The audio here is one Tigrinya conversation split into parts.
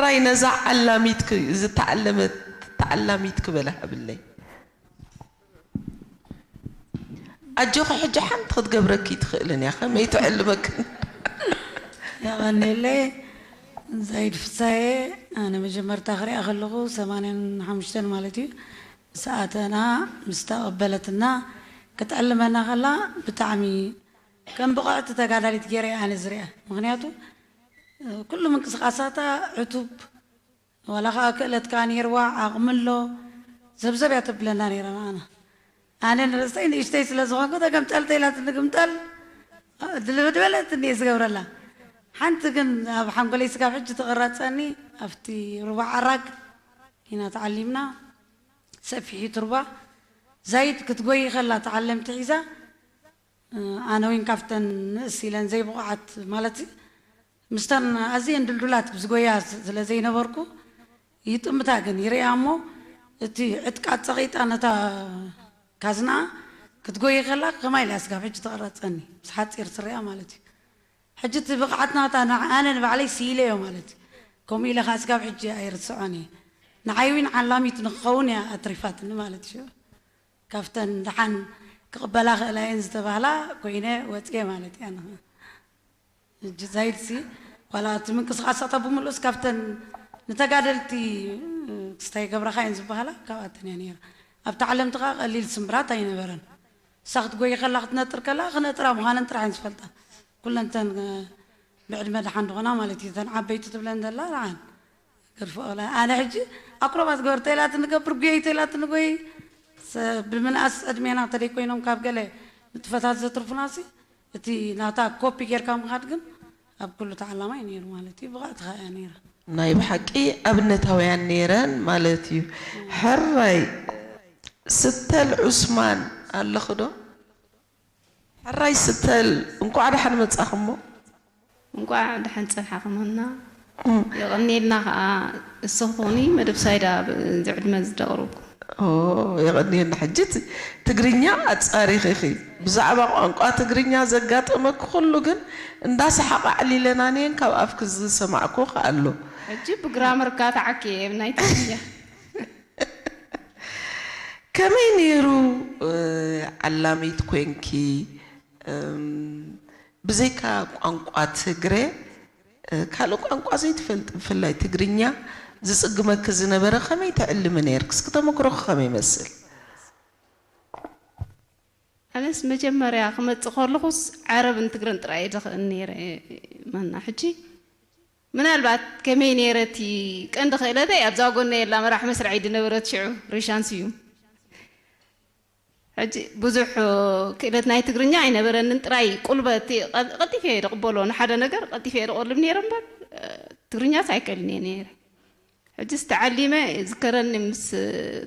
ኣይ ነዛ ዓላሚት ክ- ዝተዓለመት ተዓላሚት ክበላ ሃብለይ። ኣጆኺ ሕጂ ሓንቲ ክትገብረኪ ትኽእልን እያ፣ ከመይ ትዕልመክን? የቐንየለይ። ዛይድ ፍሳየ፣ ኣነ መጀመርታ ክሪኣ ከለኹ ሰማንያን ሓሙሽተን ማለት እዩ፣ ምስ ኣተና፣ ምስ ተቐበለትና፣ ክትዕልመና ከላ ብጣዕሚ ከም ብቕዕቲ ተጋዳሊት ገይረ እየ ኣነ ዝሪኣ። ምኽንያቱ ኩሉ ምንቅስቓሳታ ዕቱብ፣ ዋላ ከዓ ክእለት ከዓ ነይርዋ፣ ዓቕሚ ኣሎ፣ ዘብዘብ እያ ተብለና ነይራ ንዓና። ኣነ ንርእሰይ ንእሽተይ ስለ ዝኾንኩ ተገምጠል ተኢላትኒ ግምጠል፣ ድልብድበለትኒ እየ ዝገብረላ። ሓንቲ ግን ኣብ ሓንጎለይ ስጋብ ሕጂ ትቕረፀኒ፣ ኣብቲ ሩባ ዓራግ ኢና ተዓሊምና፣ ሰፊሒት ሩባ ዛይድ ክትጎይ ከላ ተዓለምቲ ሒዛ፣ ኣነ እውን ካብተን ንእስ ኢለን ዘይብቑዓት ማለት፣ ምስተን ኣዝየን ድልዱላት ዝጎያ ስለ ዘይነበርኩ፣ ይጥምታ ግን ይርእያ እሞ፣ እቲ ዕጥቃ ጸቒጣ ነታ ካዝና ክትጎይ ከላ ከማይ ኢላ ስጋብ ሕጂ ተቐረጸኒ፣ ምስ ሓጺር ስሪኣ ማለት እዩ። ሕጂ እቲ ብቕዓት ናታ ንዓ-፣ ኣነ ንባዕለይ ስኢለዮ ማለት እዩ። ከምኡ ኢለ ከዓ ስጋብ ሕጂ ኣይርስዖን እየ። ንዓይ እውን ዓላሚት ንክኸውን እያ ኣትሪፋትኒ ማለት እዩ። ካብተን ደሓን ክቕበላ ክእላ እየን ዝተባህላ ኮይነ ወፅየ ማለት እያ። ንኸ- ሕጂ ዛይድሲ ዋላ እቲ ምንቅስቃሳታ ብምሉእስ ካብተን ንተጋደልቲ ክስታይ ገብረኻ እየን ዝበሃላ ካብኣተን እያ ነይራ። ኣብቲ ዓለምቲ ከዓ ቀሊል ስምብራት ኣይነበረን። እሳ ክትጎይ ከላ ክትነጥር ከላ ክነጥራ ምዃነን ጥራሕ እየን ዝፈልጣ። ኩለንተን ብዕድመ ደሓን ዝኾና ማለት እዩ። እተን ዓበይቲ ትብለን ዘላ ደሓን ግርፎ ላ ኣነ ሕጂ ኣክሮባት ገበር ተይላት ንገብር ጉየይ ተይላት ንጎይ ብምንኣስ ዕድሜና ተደይ ኮይኖም ካብ ገለ ንጥፈታት ዘትርፉናሲ እቲ ናታ ኮፒ ጌርካ ምኻድ ግን ኣብ ኩሉ ተዓላማይ ነይሩ ማለት እዩ። ብቕዕትኻ እያ ነይራ። ናይ ብሓቂ ኣብነታውያን ነይረን ማለት እዩ። ሕራይ ስተል ዑስማን ኣለኽዶ? ሕራይ ስተል እንኳዕ ደሓን መጻኽሞ። እንቋዕ ደሓን ጸንሓ ከማና። የቐንየልና ኸዓ እስኺ ትኾኒ መደብ ሳይዳ ዝዕድመ ዝደቕርብኩ። የቐንየልና። ሕጂ ትግርኛ ኣጻሪኺኺ ብዛዕባ ቋንቋ ትግርኛ ዘጋጠመኪ ኩሉ ግን እንዳሰሓቕ ኣዕሊለናንየን ካብ ኣፍኪ ዝሰማዕኩ ከኣሎ። ሕጂ ብግራመርካ ተዓኪ እየ ናይ ትግርኛ። ከመይ ነይሩ ዓላሚት ኮንኪ? ብዘይካ ቋንቋ ትግረ ካልእ ቋንቋ ዘይትፈልጢ ብፍላይ ትግርኛ ዝፅግመኪ ዝነበረ ከመይ ትዕልሚ ነይርኪ? እስኪ ተመክሮኺ ከመይ ይመስል? ኣነስ መጀመርያ ክመፅእ ከለኹስ ዓረብን ትግረን ጥራይ እየ ዝኽእል ነይረ። ማና ሕጂ ምናልባት ከመይ ነይረ እቲ ቀንዲ ክእለተይ ኣብዛ ጎነይ ኣላ መራሕ መስርዐይ ዝነበረት ሽዑ ሪሻን ስዩም ሕጂ ብዙሕ ክእለት ናይ ትግርኛ ኣይነበረንን፣ ጥራይ ቁልበት ቀልጢፈ እየ ዝቕበሎ፣ ንሓደ ነገር ቀልጢፈ እየ ዝቐልብ ነይረ እምበር ትግርኛስ ኣይክእልን እየ ነይረ። ሕጂስ ተዓሊመ ዝከረኒ ምስ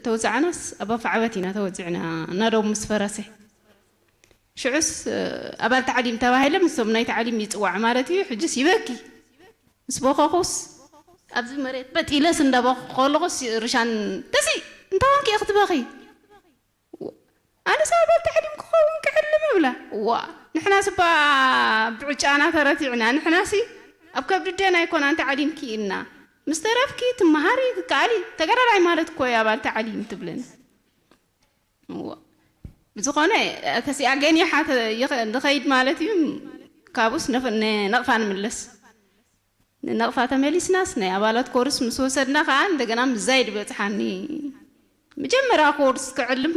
ተወዛዕናስ ኣብ ኣፋዕበት ኢና ተወዚዕና፣ ናዶም ምስ ፈረሰ ሽዑስ ኣባል ተዓሊም ተባሂለ ምስቶም ናይ ተዓሊም ይፅዋዕ ማለት እዩ። ሕጂስ ይበኪ ምስ በኸኹስ ኣብዚ መሬት በጥ ኢለስ እንዳበኹ ከለኹስ ርሻን ተሲ እንታይ ኮንኪ ክትበኺ ኣነስ ኣባል ተዕሊም ክኸውን ክዕልም እብላ። እዋ ንሕናስ እባ ብዕጫና ተረቲዕና። ንሕናሲ ኣብ ከብዲ ደን ኣይኮናን ተዓሊምኪ ኢልና። ምስ ተረፍኪ ትመሃሪ ትከኣሊ። ተጋዳላይ ማለት እኮ እዩ ኣባል ተዕሊም ትብለኒ። እዋ ብዝኾነ ተሲኣ ገኒሓ ንኸይድ ማለት እዩ። ካብኡስ ነቕፋ ንምለስ። ንነቕፋ ተመሊስናስ ናይ ኣባላት ኮርስ ምስ ወሰድና ከዓ እንደገና ምዛይድ በፅሓኒ። መጀመርያ ኮርስ ክዕልም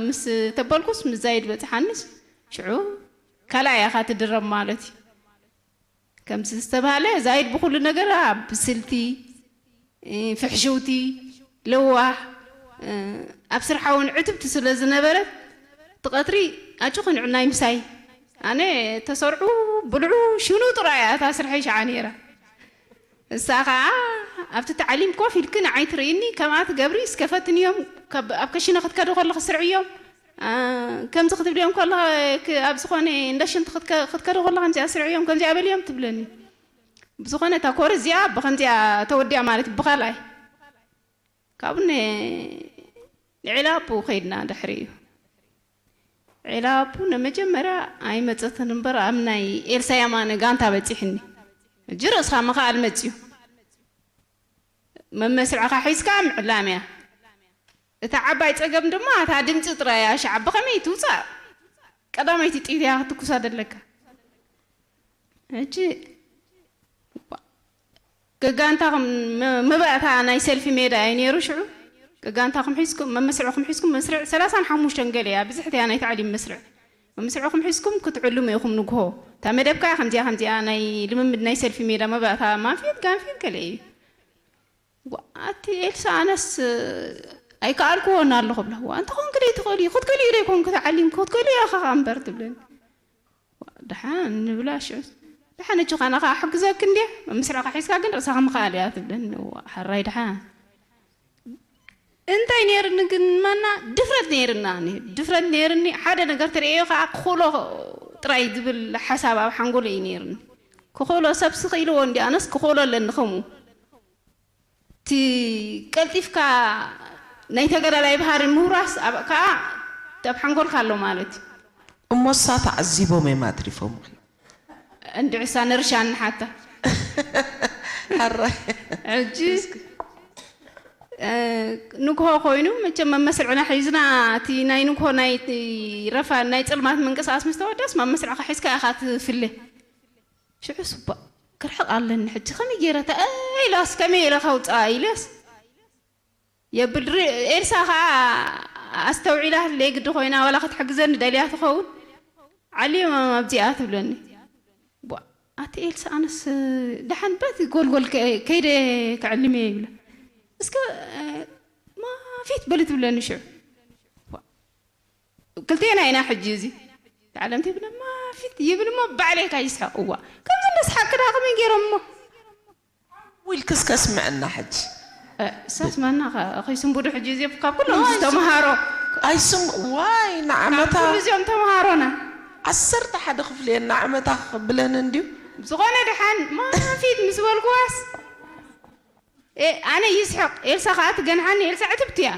ምስ ተበልኩስ ምዛይድ በፅሓኒስ ሽዑ ካልኣይ ኢኻ ትድረም ማለት እዩ። ከምዚ ዝተባህለ ዛይድ ብኩሉ ነገራ ብስልቲ፣ ፍሕሽውቲ፣ ለዋህ፣ ኣብ ስርሓ እውን ዕትብቲ ስለ ዝነበረት እቲ ቀትሪ ኣጆኺ ንዑ ናይ ምሳይ ኣነ ተሰርዑ ብልዑ ሽኑ ጥራይ እያ እታ ስርሐይ ሸዓ ነይራ። እሳ ከዓ ኣብቲ ታዕሊም ኮፍ ኢልኪ ንዓይ ትርእይኒ ከምኣ ትገብሪ እስከ ፈትንዮም ኣብ ከሽነ ክትከዲ ከለኺ ስርዕዮም ከምዚ ክትብልዮም ከለኺ ኣብ ዝኾነ እንዳ ሽንቲ ክትከዲ ከለኺ ከምዚኣ ስርዕዮም ከምዚኣ በልዮም ትብለኒ። ብዝኾነ እታ ኮርስ እዚኣ ብኸምዚኣ ተወዲኣ ማለት እዩ ብኻልኣይ ካብኡ ንዒላ ኣቦኡ ከይድና ድሕሪኡ ዒላ ኣቦኡ ንመጀመርያ ኣይመፀትን እምበር ኣብ ናይ ኤልሳ ያማነ ጋንታ በፂሕኒ ሕጂ ርእስኻ ምኽኣል መፅዩ መመስርዕኻ ሒዝካ ምዕላም እያ። እታ ዓባይ ጸገም ድማ እታ ድምጺ ጥራይ እያ። ሻዕ ብኸመይ ትውጻእ? ቀዳመይቲ ጥይት እያ ክትኩሳ ዘለካ። ሕጂ ገጋንታኹም መ-፣ መባእታ ናይ ሰልፊ ሜዳ እዩ ነይሩ። ሽዑ ገጋንታኹም ሒዝኩም፣ መመስርዕኹም ሒዝኩም፣ መስርዕ ሰላሳን ሓሙሽተን ገለ እያ፣ ብዝሕቲ እያ ናይ ታዕሊም መስርዕ። መመስርዕኹም ሒዝኩም ክትዕልሙ ኢኹም ንግሆ። እታ መደብካ ከምዚኣ፣ ከምዚኣ ናይ ልምምድ ናይ ሰልፊ ሜዳ መባእታ ማንፊት ጋንፊት ገለ እዩ። ዋ፣ ኣቲ ኤልሳ፣ ኣነስ ኣይከኣልክዎን ኣለኹ ብላ። ዋ፣ እንተኾንኪ ደይ ትኽእሊ፣ ክትክእሊ ዶ ይኮንኪ ተዓሊምኪ፣ ክትክእሊ ኢኻ እምበር ትብለኒ። ዋ፣ ደሓን ንብላ ሽዑ። ደሓን እቺ ኻና ኸዓ ሕግዘኪ እንድየ፣ መመስርዕኻ ሒዝካ ግን ርእስኻ ምኽኣል እያ ትብለኒ። ዋ፣ ሕራይ ደሓን። እንታይ ነይርኒ ግን ማና ድፍረት ነይርና፣ ድፍረት ነይርኒ። ሓደ ነገር ትርእዮ ኸዓ ክኽእሎ ጥራይ ዝብል ሓሳብ ኣብ ሓንጎለይ እዩ ነይርኒ። ክኽእሎ ሰብ ስኽ ኢልዎ እንዲ ኣነስ ክኽእሎ ኣለኒ ከምኡ። እቲ ቀልጢፍካ ናይ ተጋዳላይ ባህሪ ምውራስ ኣብ-፣ ከዓ ኣብ ሓንጎልካ ኣሎ ማለት እዩ። እሞሳ ተዓዚቦም እዮም ኣትሪፎም። እንድዕሳ ንርሻ ንሓታ። ሕራይ። ሕጂ፣ እ፣ ንግሆ ኮይኑ መቸም መመስርዕና ሒዝና እቲ ናይ ንግሆ ናይ ረፋ ናይ ጽልማት ምንቅስቃስ ምስ ተወደስ መመስርዕካ ሒዝካ ኢኻ ትፍለ። ሽዑ ስባእ ክርሕቕ ኣለኒ ሕጂ ከመይ ገይረ እታ ኢላስ ከመይ ኢለ ከውፅኣ ኢለስ የብል ሪ-፣ ኤልሳ ኸዓ ኣስተውዒላ ለይ ግዲ ኮይና ዋላ ክትሕግዘኒ ደልያ ትኸውን ዓልዮም ኣብዚኣ ትብለኒ። ቧ፣ ኣቲ ኤልሳ ኣነስ ደሓን በቲ ጎልጎል ከ-፣ ከይደ ክዕልም እየ ይብላ። እስከ፣ እ፣ ማፊት በሊ ትብለኒ ሽዑ። ቧ፣ ክልቴና ኢና ሕጂ እዚ ተዓለምቲ ይብለ ማፊት ይብል እሞ ባዕለይ ካይስሐቕ እዋ ከምዚ እንደስሓቅ ክዳ ከመይ ገይሮም እሞ ኢልክስ ከስምዐና ሕጂ። እሳስ ማና ከይስንቡዱ ሕጂ እዚ ካብ ኩሎም ዝተምሃሮ ኣይስም ዋይ ንዓመታ ካብ ኩሉ እዚኦም ተምሃሮና ዓሰርተ ሓደ ክፍሊ እየ ንዓመታ ክብለን እንድዩ። ዝኾነ ደሓን ማፊት ምስ በልኩዋስ፣ ኤ፣ ኣነ ይስሕቕ፣ ኤልሳ ኸዓ ትገንሓኒ፣ ኤልሳ ዕትብቲ እያ።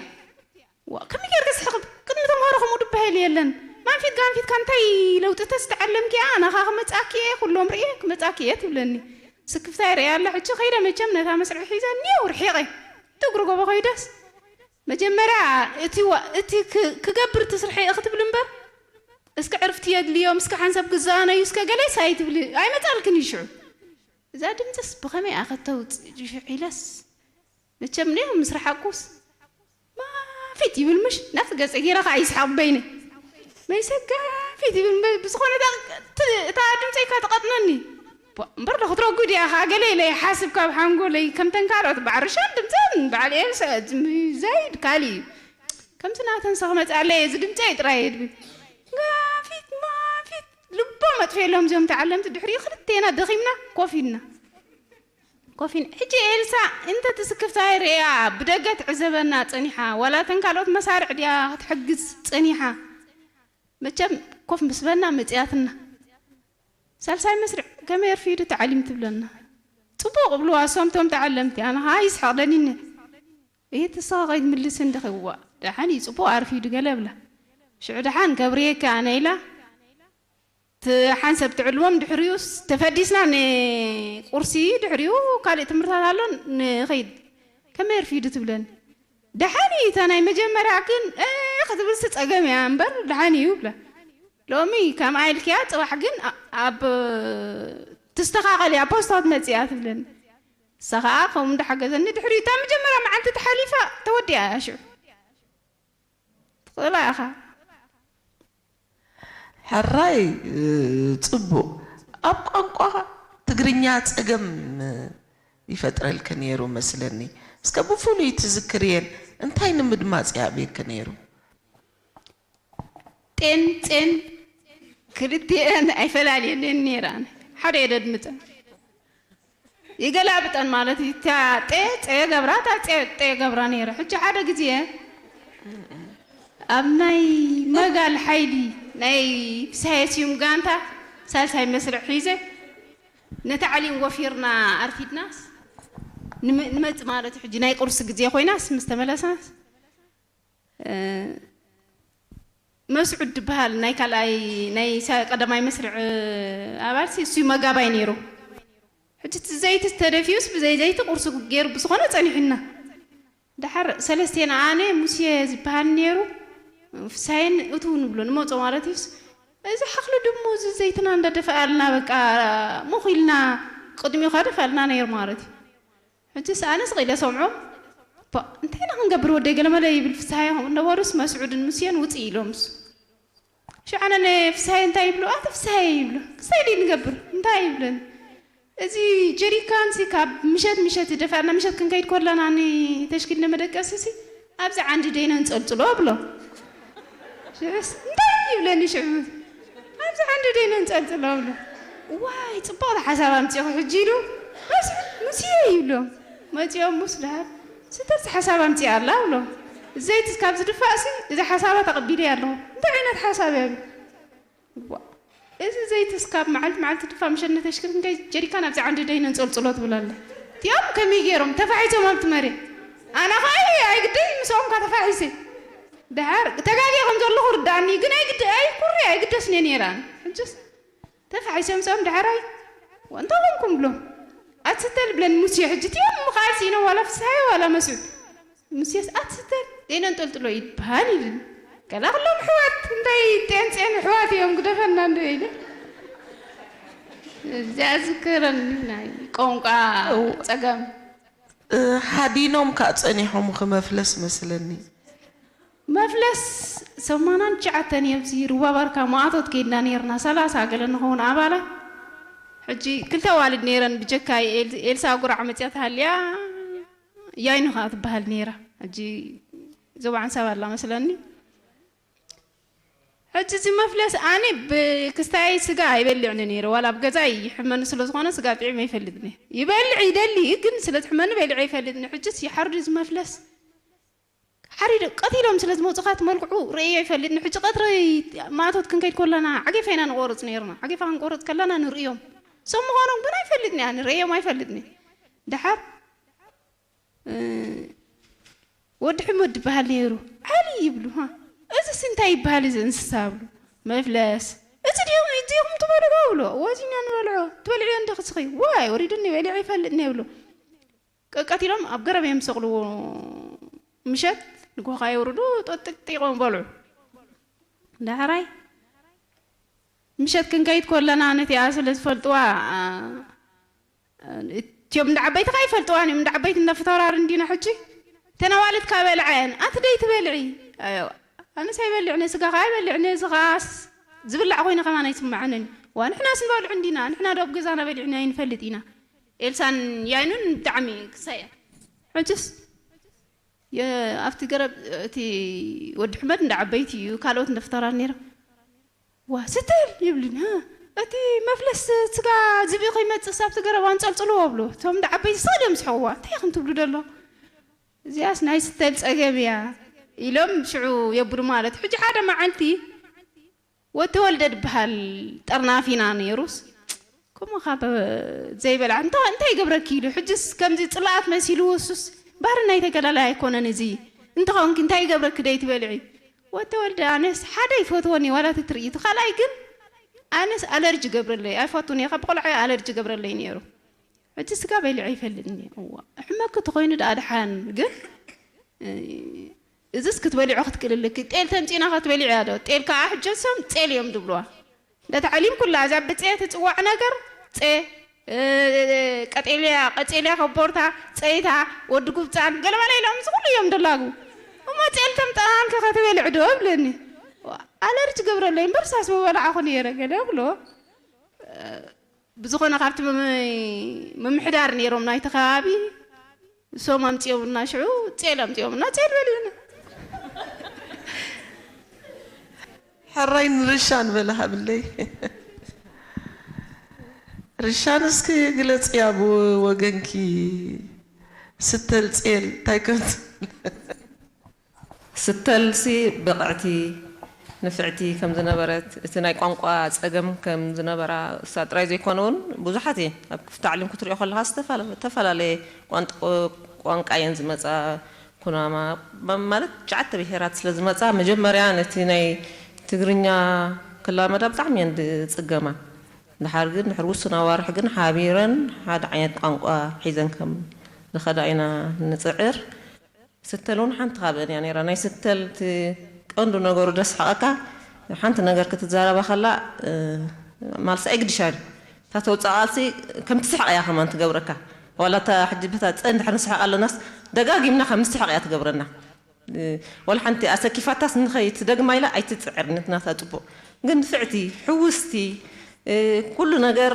ዋ፣ ከመይ ጌርካ ትስሕቕ? ቅድሚ ተምሃሮ ከምኡ ድበሃል የለን። ማንፊት ጋንፊትካ እንታይ ለውጢ ተስተዓለምኪ? ኣነ ኸዓ ክመጻኪ እየ፣ ኩሎም ርእየ ክመጻኪ እየ ትብለኒ። ስክፍታ ይርእያ ኣላ፣ ሕጂ ኸይደ መቸም ነታ መስርዕ ሒዘ ኔው ርሒቐ። ትግሪ ጎቦ ኸይደስ መጀመርያ እቲ ዋ-፣ እቲ ክ-፣ ክገብር እቲ ስርሐ እየ ክትብል እምበር፣ እስከ ዕርፍቲ የድልዮም፣ እስከ ሓንሳብ ክዘናነዩ፣ እስከ ገለስ ኣይትብሊ፣ ኣይመጻልክን እዩ ሽዑ። እዛ ድምፅስ ብኸመይ እያ ከተውፅእ ሽሕ ኢለስ መቸም እኒኦ ምስ ረሓቅኩስ ማፊት ይብል ምሽ ናብቲ ገፀ ገይረ ከዓ ይስሓቅ በይነ መይሰጋ ፊት ይብል ም-፣ ብዝኾነ እታ ት-፣ እታ ድምፀይ እካ ትቐጥነኒ ቧ፣ እምበር ዶ ክትረጉ ድያ ከዓ ገለ ኢለ ይሓስብ ካብ ሓንጎለይ ከምተን ካልኦት በዓርሻን ድምፀን በዓል ኤልሳ ዛይድ ካሊእ እዩ ከምዚ ናተን ሰኽመፅ ኣለየ እዚ ድምፀይ ጥራይ እየ ድብል ጋፊት ማፊት ልቦም ኣጥፊኤሎም እዚኦም ተዓለምቲ ድሕሪኡ ክልቴና ደኺምና ኮፍ ኢልና ኮፍ ኢልና ሕጂ ኤልሳ እንተ ትስክፍታ ርእያ ብደገ ትዕዘበና ጸኒሓ ዋላ ተን ካልኦት መሳርዕ ድያ ክትሕግዝ ጸኒሓ መቸም ኮፍ ምስ በልና መጽያትና ሳልሳይ መስርዕ ከመይ ኣርፊዱ ተዓሊም ትብለና ጽቡቕ እብልዋ እሶም ቶም ተዓለምቲ ኣነ ኸኣ ይስሕቕ ደኒነ እየ ተስኻ ከይትምልስ እንድኺ እዋ ደሓን እዩ ጽቡቕ ኣርፊዱ ገለ እብላ ሽዑ ደሓን ከብርየካ ኣነ ኢላ ትሓንሰብ ትዕልዎም ድሕሪኡስ ተፈዲስና ንቁርሲ ድሕሪኡ ካልእ ትምህርታት ኣሎ ንኸይድ ከመይ ኣርፊዱ ትብለኒ ደሓን እዩ እታ ናይ መጀመርያ ግን እ ክትብልሲ ጸገም እያ እምበር ደሓን እዩ ብላ ሎሚ ከምኣ ኢልክያ ጽባሕ ግን ኣ- ኣብ ትስተኻኸል እያ ፖስታ ትመጽእ እያ ትብለኒ እሳ ኸዓ ከምኡ እንዳሓገዘኒ ድሕሪኡ እታ መጀመርያ መዓልቲ ተሓሊፋ ተወዲኣ እያ ሽዑ ትኽእላ ኢኻ ሕራይ ጽቡቕ ኣብ ቋንቋ ትግርኛ ጸገም ይፈጥረልኪ ነይሩ መስለኒ እስከ ብፍሉይ ትዝክርየን እንታይ ንምድማፅ ይኣብየኪ ነይሩ ጤን ጼን ክልቲኤን ኣይፈላልየንን ነይረ ኣነ ሓደ እየ ደድምፀን ይገላብጠን ማለት እዩ እታ ጤ ጸ ገብራ እታ ጸ ጤ ገብራ ነይረ ሕጂ ሓደ ግዜ ኣብ ናይ መጋል ሓይሊ ናይ ፍስሃየ ስዩም ጋንታ ሳልሳይ መስርዕ ሒዘ ነቲ ዓሊም ወፊርና ኣርፊድናስ ንመ- ንመጽእ ማለት እዩ ሕጂ ናይ ቁርሲ ግዜ ኮይናስ ምስ ተመለስናስ መስዑድ ዝበሃል ናይ ካልኣይ ናይ ሳ- ቀዳማይ መስርዕ ኣባል ሲ እሱ መጋባይ ነይሩ እቲ ዘይቲ ተደፊኡስ ብዘይ ዘይቲ ቁርሲ ገይሩ ብዝኾነ ጸኒሑና። ደሓር ሰለስቴና ኣነ ሙሴ ዝበሃል ነይሩ፣ ፍሳይን እቱ ንብሎ ንመጾ ማለት እዩስ፣ እዚ ሓኽሊ ድሙ እዚ ዘይትና እንዳደፈኣልና በቃ ሙኽ ኢልና ቅድሚኡ ካደፈኣልና ነይሩ ማለት እዩ። ሕጂ ኣነ ስቕ ኢለ ሰምዖ፣ ባ እንታይ ኢና ክንገብር ወደይ ገለመለ ይብል ፍስሃየ። ከምኡ እንዳበሉስ መስዑድን ሙሴን ውፅእ ኢሎምስ ሽዑ ኣነ ንፍስሃየ እንታይ ይብሉ ኣቲ ፍስሃየ ይብሉ ክሳይ ድዩ ንገብር እንታይ ይብለኒ። እዚ ጀሪካንሲ ካብ ምሸት ምሸት ደፋእና ምሸት ክንከይድ ኮለና ንተሽኪል ንመደቀስሲ ኣብዚ ዓንዲ ደይነ ንፀልፅሎ ብሎ ሽዑስ እንታይ ይብለኒ ሽዑ ኣብዚ ዓንዲ ደይነ ንፀልፅሎ ብሎ ዋይ ፅቡቕ ሓሳብ ኣምፂኹ ሕጂ ኢሉ መስዑድ ሙስየ ይብሎ መፂኦም ሙስ ደሃብ ስተርሲ ሓሳብ ኣምፂኣ ኣላ ብሎ ዘይትስ ካብ ዝድፋእሲ እዚ ሓሳባ ተቐቢለ ኣለኹ እንታይ ዓይነት ሓሳብ እያ እዚ ዘይትስ ካብ መዓልቲ መዓልቲ ድፋ ምሸት ነተሽክር እንታይ ጀሪካን ኣብዚ ዓንዲ ደይ ነንጸልጽሎ ትብል ኣላ። እቲኦም ከመይ ገይሮም ተፋሒሶም ኣብቲ መሬት ኣነ ኸኣ ኣይግደይ ምስኦም ካ ተፋሒሰ ድሓር ተጋግየ ከም ዘለኹ ርዳእኒ ግን ኣይግደ ኣይኩሪ ኣይግደስኒ ነይራን ሕጅስ ተፋሒሶም ምስኦም ድሓራይ እንታይ ኮንኩም ብሎም ኣትስተል ብለን ሙሴ ሕጂ እቲኦም ምኻል ሲኢኖም ዋላ ፍስሃየ ዋላ መስዑድ ሙሴስ ኣትስተል ዘይነንጠልጥሎ ይበሃል ኢልን ከላ ኩሎም ኣሕዋት እንታይ ጤንጤን ኣሕዋት እዮም ግደፈና እንዶ ኢለ እዚኣ ዝከረኒ ናይ ቋንቋ ጸገም ሓዲኖም ከዓ ፀኒሖም ክመፍለስ መስለኒ መፍለስ ሰማናን ትሽዓተን እዮም እዚ ሩባ ባርካ ማእቶት ከይድና ነይርና ሰላሳ ገለ ንኸውን ኣባላት ሕጂ ክልተ ኣዋልድ ነይረን ብጀካይ ኤልሳ ጉራዕ መፅያ ተሃልያ ያይኑ ከዓ ትበሃል ነይራ ሕጂ ዞባ ዓንሳብ ኣላ መስለኒ ሕጂ እዚ መፍለስ ኣነ ብክስታይ ስጋ ኣይበልዕን ነይረ ዋላ ኣብ ገዛይ ይሕመኒ ስለ ዝኾነ ስጋ ጥዒም ኣይፈልጥን እየ ይበልዕ ይደሊ ግን ስለ ዝሕመኒ በሊዐ ኣይፈልጥን ሕጅስ ይሓርዱ እዚ መፍለስ ሓሪዶ ቀቲሎም ስለ ዝመፁ ካት መልክዑ ርእዮ ኣይፈልጥን ሕጂ ቀትሪ ማእቶት ክንከይድ ኮለና ዓጌፋ ኢና ንቆርፅ ነይርና ዓጌፋ ክንቆርፅ ከለና ንርእዮም ሰብ ምዃኖም ግን ኣይፈልጥን እያ ንርእዮም ኣይፈልጥን እየ ድሓር ወዲ ሕሙድ ድበሃል ነይሩ ዓሊ ይብሉ እዚ ሲ እንታይ ይበሃል እዚ እንስሳ ብሉ መፍለስ እዚ ድዮም እዚኹም ትበልዑ ብሎ ወዚና ንበልዖ ትበልዕዮ እንደ ክስኺ ዋይ ወሪዱኒ በሊዐ ይፈልጥኒ ይብሉ ቀቀቲሎም ኣብ ገረብ እዮም ዝሰቕልዎ ምሸት ንጎኻ የውርዱ ጠጥጢቆም በልዑ ዳሕራይ ምሸት ክንከይድ ኮለና ነቲኣ ስለ ዝፈልጥዋ እቲኦም እንዳ ዓበይቲ ከ ይፈልጥዋን እዮም እንዳ ዓበይቲ እንዳ ፍተራር እንዲና ሕጂ ተነዋልት ካበልዐን ኣቲ ደይ ትበልዒ ኣነስ ኣይበልዕነ ስጋ ከ ኣይበልዕነ እዚ ከኣስ ዝብላዕ ኮይነ ከማን ኣይስምዓንን ዋ ንሕናስ ንበልዑ እንዲና ንሕና ዶ ኣብ ገዛና በሊዕና ይንፈልጥ ኢና ኤልሳን ያይኑን ብጣዕሚ ክሳያ ሕጅስ ኣብቲ ገረብ እቲ ወዲ ሕመድ እንዳ ዓበይቲ እዩ ካልኦት እንዳ ፍተራር ነይሮም ዋ ስተል ይብልን እቲ መፍለስ ስጋ ዝብኢ ከይመፅእ ሳብቲ ገረብ ኣንፀልፅልዎ ብሎ እቶም እንዳ ዓበይቲ ስቕ እዮም ዝሕቕዋ እንታይ ኢኹም ትብሉ ደሎ እዚኣስ ናይ ስተል ፀገም እያ ኢሎም ሽዑ የብሉ ማለት ሕጂ ሓደ መዓልቲ ወተወልደ ድበሃል ጠርናፊና ነይሩስ ከምኡ ካብ ዘይበልዓ እንተ እንታይ ይገብረኪ ኢሉ ሕጅስ ከምዚ ፅላኣት መሲልዎ እሱስ ባህሪ ናይ ተገላላይ ኣይኮነን እዚ እንተኸውንኪ እንታይ ይገብረኪ ደይ ትበልዒ ወተወልደ ኣነስ ሓደ ይፈትወኒ ዋላ እቲ ትርኢቱ ካልኣይ ግን ኣነስ ኣለርጂ ገብረለይ ኣይፈቱን እየ ካብ ቆልዓ ኣለርጂ ገብረለይ ነይሩ ሕጂ ስጋ በሊዐ ይፈልጥኒ እዋ ሕመኪ ተኾይኑ ደኣ ድሓን ግን እዝስ ክትበሊዖ ክትክእል ኣለኪ። ጤል ተምጺና ክትበሊዕያ ዶ? ጤል ከኣ ሕጆሶም ጼል እዮም ዝብልዋ። እንዳተዓሊምኩላ እዛ ብጼ ትጽዋዕ ነገር ጼ፣ ቀጤልያ፣ ቀጼልያ፣ ኮቦርታ፣ ጸይታ፣ ወዲ ጉብጻን ገለመለ ኢሎም እዚ ኩሉ እዮም ደላጉ። እሞ ጼል ተምጻልኪ ክትበልዒ ዶ እብለኒ። ኣለርጂ ገብረለይ እምበር ሳስ ምበላዕኹ ነይረ ገለ እብሎ። ብዝኾነ ካብቲ ምምሕዳር ነይሮም ናይቲ ከባቢ እሶም ኣምፅኦምልና ሽዑ ጤል ኣምፅኦምልና ጤል በሊዕና ሕራይ ንርሻን በለ ሃብለይ ርሻን እስኪ ግለፅያ ብወገንኪ ስተል ጼል እንታይ ከም ስተልሲ ብቕዕቲ፣ ንፍዕቲ ከም ዝነበረት፣ እቲ ናይ ቋንቋ ጸገም ከም ዝነበራ እሳ ጥራይ ዘይኮነ እውን ብዙሓት እየን። ኣብ ክፍቲ ዓለም ክትሪኦ ከለኻ ዝተፈላለየ ቋንቋ እየን ዝመጻ። ኩናማ ማለት ትሽዓተ ብሄራት ስለ ዝመጻ መጀመርያ ነቲ ናይ ትግርኛ ክላመዳ ብጣዕሚ እየን ዝጽገማ። ድሓር ግን ድሕሪ ውሱን ኣዋርሕ ግን ሓቢረን ሓደ ዓይነት ቋንቋ ሒዘን ከም ዝኸዳ ኢና ንፅዕር። ስተል እውን ሓንቲ ካብአን እያ ነይራ። ናይ ስተል እቲ ቀንዱ ነገሩ ደስሓቐካ ሓንቲ ነገር ክትዛረባ ከላ ማልሲ ኣይግድሻን እታ ተውፃእ ቃልሲ ከም ትስሕቕ እያ ከማን ትገብረካ። ዋላ እታ ሕጂ በታ ፀን ድሕር ንስሕቕ ኣለናስ ደጋጊምና ከም ንስሕቕ እያ ትገብረና። ወላ ሓንቲ ኣሰኪፋታስ ንኸይትደግማ ኢላ ኣይትፅዕር ንትናታ ፅቡቕ ግን ፍዕቲ ሕውስቲ ኩሉ ነገር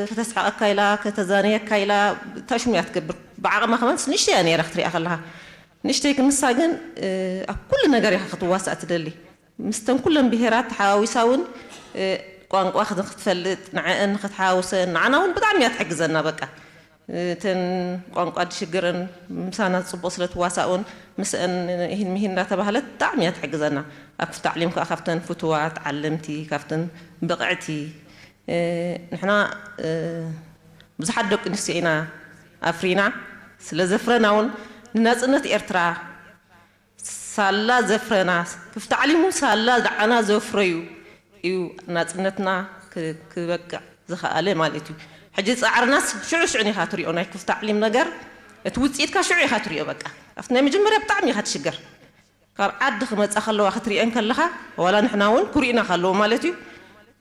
ከተስሓቐካ ኢላ ከተዛነየካ ኢላ ታሽሙ እያ ትገብር። ብዓቕማ ከማን ንእሽተይ እያ ነይራ ክትሪኣ ከለኻ ንእሽተይ ክንሳ ግን ኣብ ኩሉ ነገር ኢኻ ክትዋሳእ ትደሊ። ምስተን ኩለን ብሄራት ተሓዋዊሳ እውን ቋንቋ ክትፈልጥ ንዐአን ንክትሓዋውሰን ንዓና እውን ብጣዕሚ እያ ትሕግዘና። በቃ እተን ቋንቋ ድሽግረን ምሳና ፅቡቕ ስለ ትዋሳኡን ምስአን ይህን ምሂን እንዳተባህለት ብጣዕሚ እያ ትሕግዘና። ኣብ ክፍቲ ዓሊም ከዓ ካብተን ፍትዋት ዓለምቲ ካብተን ብቕዕቲ ንሕና ብዙሓት ደቂ ኣንስትዮ ኢና ኣፍሪና ስለ ዘፍረና እውን ንናፅነት ኤርትራ ሳላ ዘፍረና ክፍቲ ዓሊሙ ሳላ ደዓና ዘፍረዩ እዩ ናፅነትና ክበቅዕ ዝኸኣለ ማለት እዩ። ሕጂ ፃዕርናስ ሽዑ ሽዑ ኢኻ ትሪኦ ናይ ክፍቲ ዓሊም ነገር እቲ ውፅኢትካ ሽዑ ኢኻ ትሪኦ። በቃ ኣብቲ ናይ መጀመርያ ብጣዕሚ ኢኻ ትሽገር። ካብ ዓዲ ክመፃ ከለዋ ክትሪአን ከለኻ ዋላ ንሕና እውን ኩሪእና ከለዎ ማለት እዩ።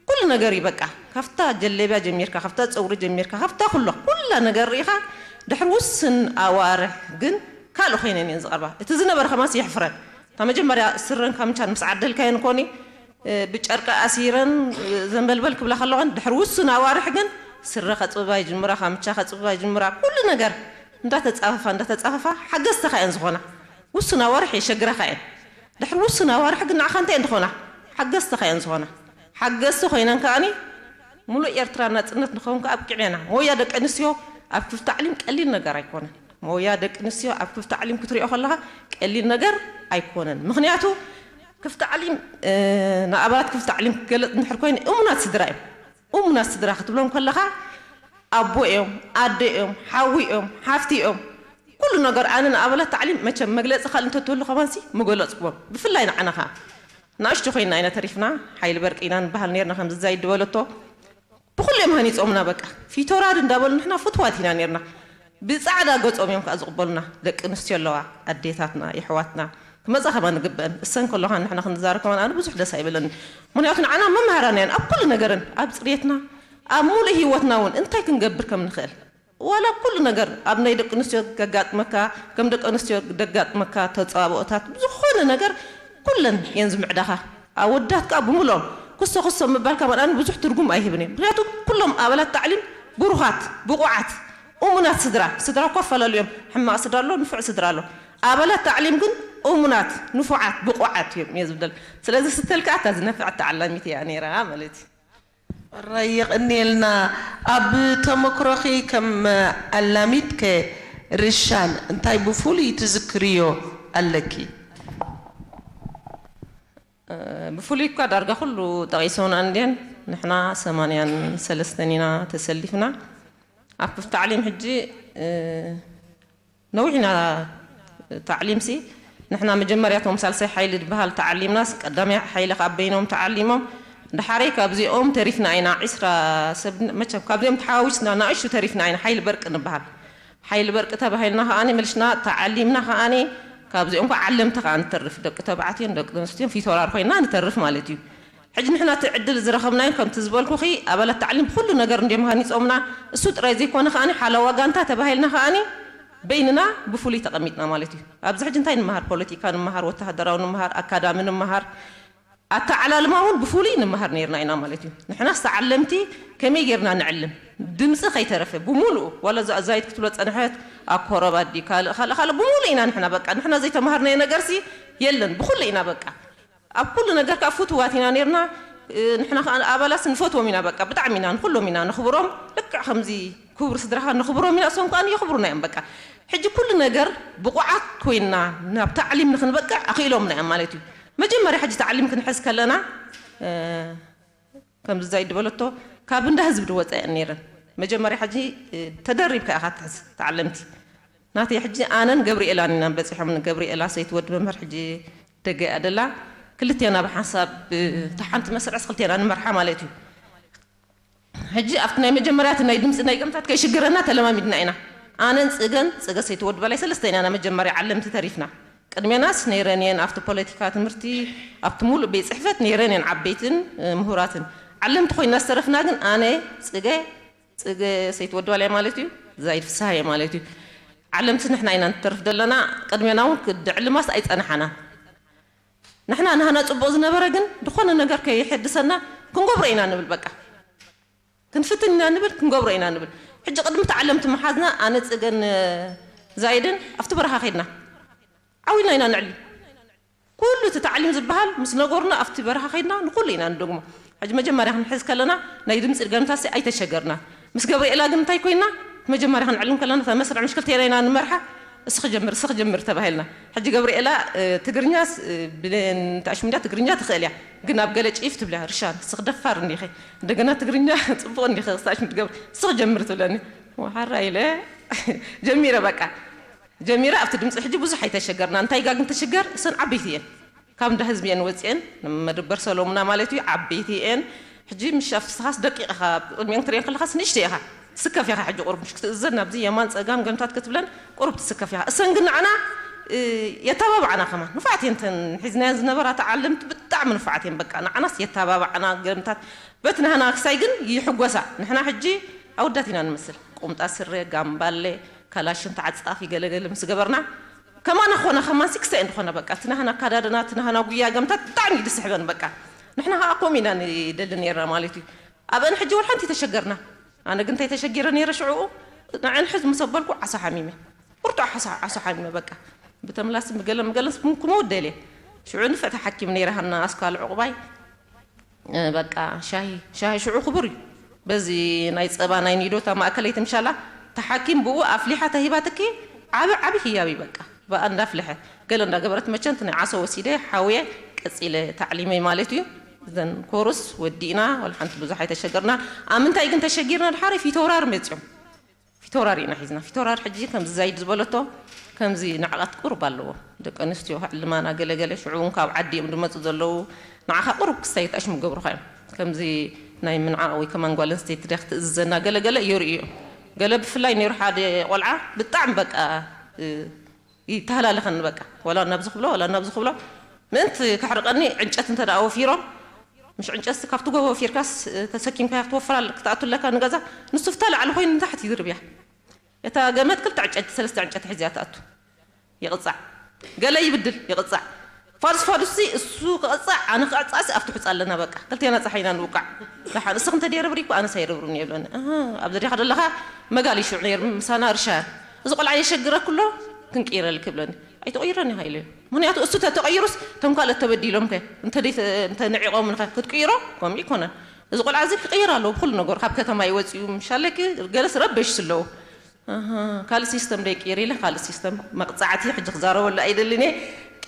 ኩሉ ነገር እዩ በቃ ካብታ ጀሌብያ ጀሚርካ ካብታ ፀጉሪ ጀሚርካ ካብታ ኩሎ ኩላ ነገር ርኢኻ ድሕሪ ውስን ኣዋርሕ ግን ካልእ ኮይነን እየን ዝቐርባ። እቲ ዝነበረ ከማስ የሕፍረን። እታ መጀመርያ ስረን ካምቻን ምስ ዓደልካየን ኮኒ ብጨርቂ ኣሲረን ዘንበልበል ክብላ ከለዋን ድሕሪ ውሱን ኣዋርሕ ግን ስረ ከፅብባ ይጅምራ ካምቻ ከፅብባ ይጅምራ ኩሉ ነገር እንዳተፃፈፋ እንዳተፃፈፋ ሓገዝተኻ እየን ዝኾና። ውሱን ኣዋርሕ የሸግረኻ እየን። ድሕሪ ውሱን ኣዋርሕ ግን ንዓኻ እንታይ እየን ዝኾና ሓገዝተኻ እየን ዝኾና። ሓገዝቲ ኮይነን ከኣኒ ሙሉእ ኤርትራ ናፅነት ንኸውን ከዓ ኣብቂዕና ኢና። ሞያ ደቂ ኣንስትዮ ኣብ ክፍቲ ዓሊም ቀሊል ነገር ኣይኮነን። ሞያ ደቂ ኣንስትዮ ኣብ ክፍቲ ዓሊም ክትሪኦ ከለኻ ቀሊል ነገር ኣይኮነን። ምክንያቱ ክፍቲ ዓሊም ንኣባላት ክፍቲ ዓሊም ክገለፅ እንድሕር ኮይኑ እሙናት ስድራ እዮም። እሙናት ስድራ ክትብሎም ከለኻ ኣቦ እዮም፣ ኣደ እዮም፣ ሓዊ እዮም፣ ሓፍቲ እዮም። ኩሉ ነገር ኣነ ንኣባላት ታዕሊም መቸም መግለፂ ካልእ እንተትህሉ ከማንሲ ምገለፅኩዎም። ብፍላይ ንዓና ከዓ ናእሽቱ ኮይንና ኢና ተሪፍና። ሓይሊ በርቂ ኢና ንበሃል ነርና ከምዚ ዛይድ ዝበለቶ ብኹሉ እዮም ሃኒፆምና። በቃ ፊቶራድ እንዳበሉ ንሕና ፍትዋት ኢና ነርና። ብፃዕዳ ገፆም እዮም ከዓ ዝቕበሉና። ደቂ ኣንስትዮ ኣለዋ ኣዴታትና የሕዋትና ክመፃ ከማ ንግበአን እሰን ከለኻ ንሕና ክንዛረብ ከማን ኣነ ብዙሕ ደስ ኣይበለኒ። ምክንያቱ ንዓና መምሃራና እየን ኣብ ኩሉ ነገርን ኣብ ፅሬትና ኣብ ሙሉእ ህይወትና እውን እንታይ ክንገብር ከም ንኽእል ዋላ ኩሉ ነገር ኣብ ናይ ደቂ ኣንስትዮ ከጋጥመካ ከም ደቂ ኣንስትዮ ደጋጥመካ ተፃባብኦታት ብዝኾነ ነገር ኩለን እየን ዝምዕዳኻ። ኣወዳት ከዓ ብምልኦም ክሶ ክሶ ምባል ካብ ኣነ ብዙሕ ትርጉም ኣይህብን እየ። ምክንያቱ ኩሎም ኣባላት ታዕሊም ብሩኻት፣ ብቑዓት፣ እሙናት ስድራ። ስድራ እኳ ኣፈላለዩ እዮም። ሕማቕ ስድራ ኣሎ፣ ንፉዕ ስድራ ኣሎ። ኣባላት ታዕሊም ግን እሙናት፣ ንፉዓት፣ ብቑዓት እዮም እየ ዝብለል። ስለዚ ስተል ከዓ እታ ዝነፍዐት ተዓላሚት እያ ነይራ ማለት እዩ። ራይ የቐንየልና። ኣብ ተመክሮኺ ከም ኣላሚት ከ ርሻን እንታይ ብፍሉይ ትዝክርዮ ኣለኪ? ብፍሉይ እኳ ዳርጋ ኩሉ ጠቒሰውና እንድየን ንሕና ሰማንያን ሰለስተን ኢና ተሰሊፍና ኣብ ክፍቲ ዓሊም ሕጂ ነዊሕና ታዕሊምሲ ንሕና መጀመርያቶም ሳልሳይ ሓይሊ ዝበሃል ተዓሊምናስ ቀዳማይ ሓይሊ ካብ በይኖም ተዓሊሞም ድሓረይ ካብዚኦም ተሪፍና ኢና ዒስራ ሰብ መቸም ካብዚኦም ተሓዋዊስና ናእሽቱ ተሪፍና ኢና ሓይሊ በርቂ ንበሃል ሓይሊ በርቂ ተባሂልና ከዓኒ መልሽና ተዓሊምና ከዓኒ ካብዚኦም ከዓ ዓለምቲ ከዓ ንተርፍ ደቂ ተባዕትዮን ደቂ ኣንስትዮን ፊቶራር ኮይና ንተርፍ ማለት እዩ። ሕጂ ንሕና እቲ ዕድል ዝረኸብናዮ ከምቲ ዝበልኩኺ ኣባላት ታዕሊም ብኩሉ ነገር እንድዮም ሃኒፆምና። እሱ ጥራይ ዘይኮነ ከዓኒ ሓለዋ ጋንታ ተባሂልና ከዓኒ በይንና ብፍሉይ ተቐሚጥና ማለት እዩ። ኣብዚ ሕጂ እንታይ ንምሃር? ፖለቲካ ንምሃር፣ ወተሃደራዊ ንምሃር፣ ኣካዳሚ ንምሃር፣ ኣተዓላልማ እውን ብፍሉይ ንምሃር ነይርና ኢና ማለት እዩ። ንሕናስ ተዓለምቲ ከመይ ጌርና ንዕልም? ድምፂ ከይተረፈ ብሙሉኡ ዋላ እዛ ዛይት ክትብሎ ፀንሐት ኣኮረብ ኣዲ ካልእ ካልእ ካልእ ብሙሉእ ኢና ንሕና በቃ ንሕና ዘይተማሃርናዮ ነገርሲ የለን ብኩሉ ኢና በቃ ኣብ ኩሉ ነገር ከዓ ፍትዋት ኢና ነርና ንሕና ከዓ ኣባላት ንፈትዎም ኢና በቃ ብጣዕሚ ኢና ንኩሎም ኢና ነኽብሮም ልክዕ ከምዚ ክቡር ስድራኻ ነኽብሮም ኢና እሶም ከዓ የኽብሩና እዮም በቃ ሕጂ ኩሉ ነገር ብቑዓት ኮይንና ናብ ታዕሊም ንክንበቅዕ ኣኽኢሎምና እዮም ማለት እዩ መጀመርያ ሕጂ ታዕሊም ክንሕዝ ከለና ከምዚ ዛይድ ዝበለቶ ካብ እንዳ ህዝቢ ድወፀ እየን ነይረን መጀመርያ ሕጂ ተደሪብካ ኢኻ ትሕዝ ተዓለምቲ ናተይ ሕጂ ኣነን ገብርኤላን ኢና በፂሖም ገብርኤላ ሰይቲ ወዲ መምህር ሕጂ ደገ እያ ደላ ክልቴና ብሓንሳብ እታ ሓንቲ መስርዕስ ክልቴና ንመርሓ ማለት እዩ ሕጂ ኣብቲ ናይ መጀመርያ እቲ ናይ ድምፂ ናይ ገምታት ከይሽግረና ተለማሚድና ኢና። ኣነን ፅገን፣ ፅገ ሰይትወድ በላይ ሰለስተ ኢና መጀመርያ ዓለምቲ ተሪፍና። ቅድሜናስ ነይረን እየን ኣብቲ ፖለቲካ ትምህርቲ፣ ኣብቲ ሙሉእ ቤት ፅሕፈት ነይረን እየን ዓበይትን እ፣ ምሁራትን። ዓለምቲ ኮይና ዝተረፍና ግን ኣነ፣ ፅገ፣ ፅገ ሰይትወድ በላይ ማለት እዩ፣ ዛይድ ፍስሃየ ማለት እዩ። ዓለምቲ ንሕና ኢና ንተርፍ ዘለና። ቅድሜና እውን ክድዕልማስ ኣይፀናሓና። ንሕና ናህና ፅቡቕ ዝነበረ ግን ዝኾነ ነገር ከይሕድሰና ክንገብሮ ኢና ንብል። በቃ ክንፍትን ኢና ንብል፣ ክንገብሮ ኢና ንብል። ሕጂ ቅድሚ ተዓለምቲ መሓዝና ኣነ ፅገን ዛይድን ኣብቲ በረኻ ከይድና ዓዊልና ኢና ንዕሊ። ኩሉ እቲ ታዕሊም ዝበሃል ምስ ነገሩና ኣብቲ በረኻ ከይድና ንኩሉ ኢና ንደግሞ። ሕጂ መጀመርያ ክንሕዝ ከለና ናይ ድምፂ ገምታሲ ኣይተሸገርና። ምስ ገብርኤላ ግን እንታይ ኮይና? መጀመርያ ክንዕልም ከለና እታ መስርዕ ምሽ ክልቴና ኢና ንመርሓ። እስኺ ጀምር፣ እስኺ ጀምር ተባሂልና። ሕጂ ገብርኤላ እ፣ ትግርኛ ስ- እ፣ ብሌን ተኣሽሚዳ ትግርኛ ትኽእል እያ፣ ግን ኣብ ገለ ጭፍ ትብልያ። ርሻን እስኺ ደፋር እንዲኺ፣ እንደገና ትግርኛ ፅቡቕ እንዲኺ ክስታሽ ምትገብር፣ እስኺ ጀምር ትብለኒ። ወሓራ ኢለ ጀሚረ። በቃ ጀሚረ። ኣብቲ ድምፂ ሕጂ ብዙሕ ኣይተሸገርና። እንታይ ጋ ግን ትሽገር? እሰን ዓበይቲ እየን፣ ካብ እንዳ ህዝቢ እየን ወፅኤን፣ መደበር ሰሎሙና ማለት እዩ። ዓበይቲ እየን። ሕጂ ምሽ ኣብ ፍስኻስ ደቂቕ ኢኻ፣ ቅድሚአን ክትሪአን ከለኻስ ንእሽተይ ኢኻ፣ ትስከፍ ኢኻ። ሕጂ ቁሩብ ምሽ ክትእዘዝ ናብዚ የማን ፀጋም ገምታት ክትብለን ቁሩብ ትስከፍ ኢኻ። እሰን ግን ንዓና እ፣ የተባብዓና ከማን። ንፉዓት እየን እተን ሒዝናየን ዝነበራ ተዓለምቲ፣ ብጣዕሚ ንፉዓት እየን። በቃ ንዓናስ የተባብዓና ገምታት። በቲ ናህና ክሳይ ግን ይሕጎሳ። ንሕና ሕጂ ኣወዳት ኢና ንመስል። ቁምጣ ስረ፣ ጋምባሌ፣ ካላሽን ተዓጻፊ ገለገለ ምስ ገበርና ከማና ክኾና ከማን ሲክስተ እየን ዝኾና። በቃ እቲ ናህና ኣካዳድና፣ እቲ ናህና ጉያ ገምታት ብጣዕሚ እዩ ዝስሕበን። በቃ ንሕና ከዓ ከምኡ ኢና ንደሊ ነይርና ማለት እዩ። ኣብአን ሕጂ ወላ ሓንቲ ተሸገርና። ኣነ ግን እንታይ ተሸጊረ ነይረ ሽዕኡ፣ ንዐን ሕዝ ምስ ኣበልኩ ዓሳ ሓሚመ። ብርቱዕ ዓሳ፣ ዓሳ ሓሚመ በቃ። ብተምላስ ብገለ ብገለስ ክመውት ደልየ። ሽዑ ንፍዕቲ ሓኪም ነይረ ሃና ኣስኳል ዕቑባይ። እ፣ በቃ ሻሂ፣ ሻሂ ሽዑ ክቡር እዩ። በዚ ናይ ጸባ ናይ ኒዶ እታ ማእከለይቲ ምሻላ፣ እታ ሓኪም ብኡ ኣፍሊሓ ተሂባትኪ ዓቢ ዓቢ ህያብ እዩ በቃ። ብኣ እንዳፍልሐ ገለ እንዳገበረት መቸም እቲ ናይ ዓሶ ወሲደ ሓውየ ቀጺለ ታዕሊመይ ማለት እዩ። እዘን ኮርስ ወዲእና፣ ወላ ሓንቲ ብዙሕ ኣይተሸገርናን። ኣብ ምንታይ ግን ተሸጊርና? ድሓር ፊተውራር መጺኦም። ፊተውራር ኢና ሒዝና። ፊተውራር ሕጂ ከምዚ ዛይድ ዝበለቶ ከምዚ ንዕቐት ቁሩብ ኣለዎ። ደቂ ኣንስትዮ ክዕልማና ገለ ገለ ሽዑ እውን ካብ ዓዲ እዮም ዝመጹ ዘለዉ። ንዓኻ ቁሩብ ክስታይ ተኣሽሙ ክገብሩኻ እዮም። ከምዚ ናይ ምንዓቕ ወይ ከማን ጓል ኣንስተይቲ ድያ ክትእዝዘና ገለ ገለ የርእዩ እዮም። ገለ ብፍላይ ነይሩ ሓደ ቆልዓ ብጣዕሚ በቃ፣ እ፣ ይተሃላለኸኒ በቃ። ወላ ናብዚ ክብሎ፣ ወላ ናብዚ ክብሎ። ምእንቲ ከሕርቐኒ ዕንጨት እንተ ደኣ ወፊሮም፣ ምሽ ዕንጨት ካብቲ ጎቦ ወፊርካስ ተሰኪምካያ ክትወፍራ ክትኣቱ ኣለካ ንገዛ። ንሱ ፍታ ላዕሊ ኮይኑ ንታሕቲ ይድርብያ። እታ ገመድ ክልተ ዕንጨቲ፣ ሰለስተ ዕንጨቲ ሒዝያ ትኣቱ። ይቕጻዕ። ገለ ይብድል፣ ይቕጻዕ። ፋዱስ ፋዱስሲ እሱ ክቕጻዕ፣ ኣነ ክቕጻዕሲ ኣብቲ ሑጻ ኣለና በቃ። ክልቴና ጸሓይና ንውቃዕ። ደሓን እስኺ እንተ ደይረብሪ እኮ ኣነስ ኣይረብርን እየ ይብለኒ። ኣሃ፣ ኣብዚ ዲኻ ዘለኻ መጋሊ ሽዑ ነይሩ ምሳና እርሻ። እዚ ቆልዓ የሸግረክ ኣሎ፣ ክንቅይረልክ ይብለኒ። ኣይትቕይረን ኢኻ ኢለዮ። ምኽንያቱ እሱ ተተቐይሩስ፣ እቶም ካልኦት ተበዲሎም ከ? እንተ ደይ-፣ እንተ ንዒቖም ንኸ ክትቅይሮ? ከምኡ ይኮነን። እዚ ቆልዓ እዚ ክቕይር ኣለዎ ብኹሉ ነገሩ። ካብ ከተማ እዩ ወፂኡ፣ ምሻለኪ ገለስ ረበሽ ኣለዎ። ኣሃ፣ ካልእ ሲስተም ደይቅይር ኢለ፣ ካልእ ሲስተም መቕፃዕቲ ሕጂ ክዛረበሉ ኣይደልን እየ።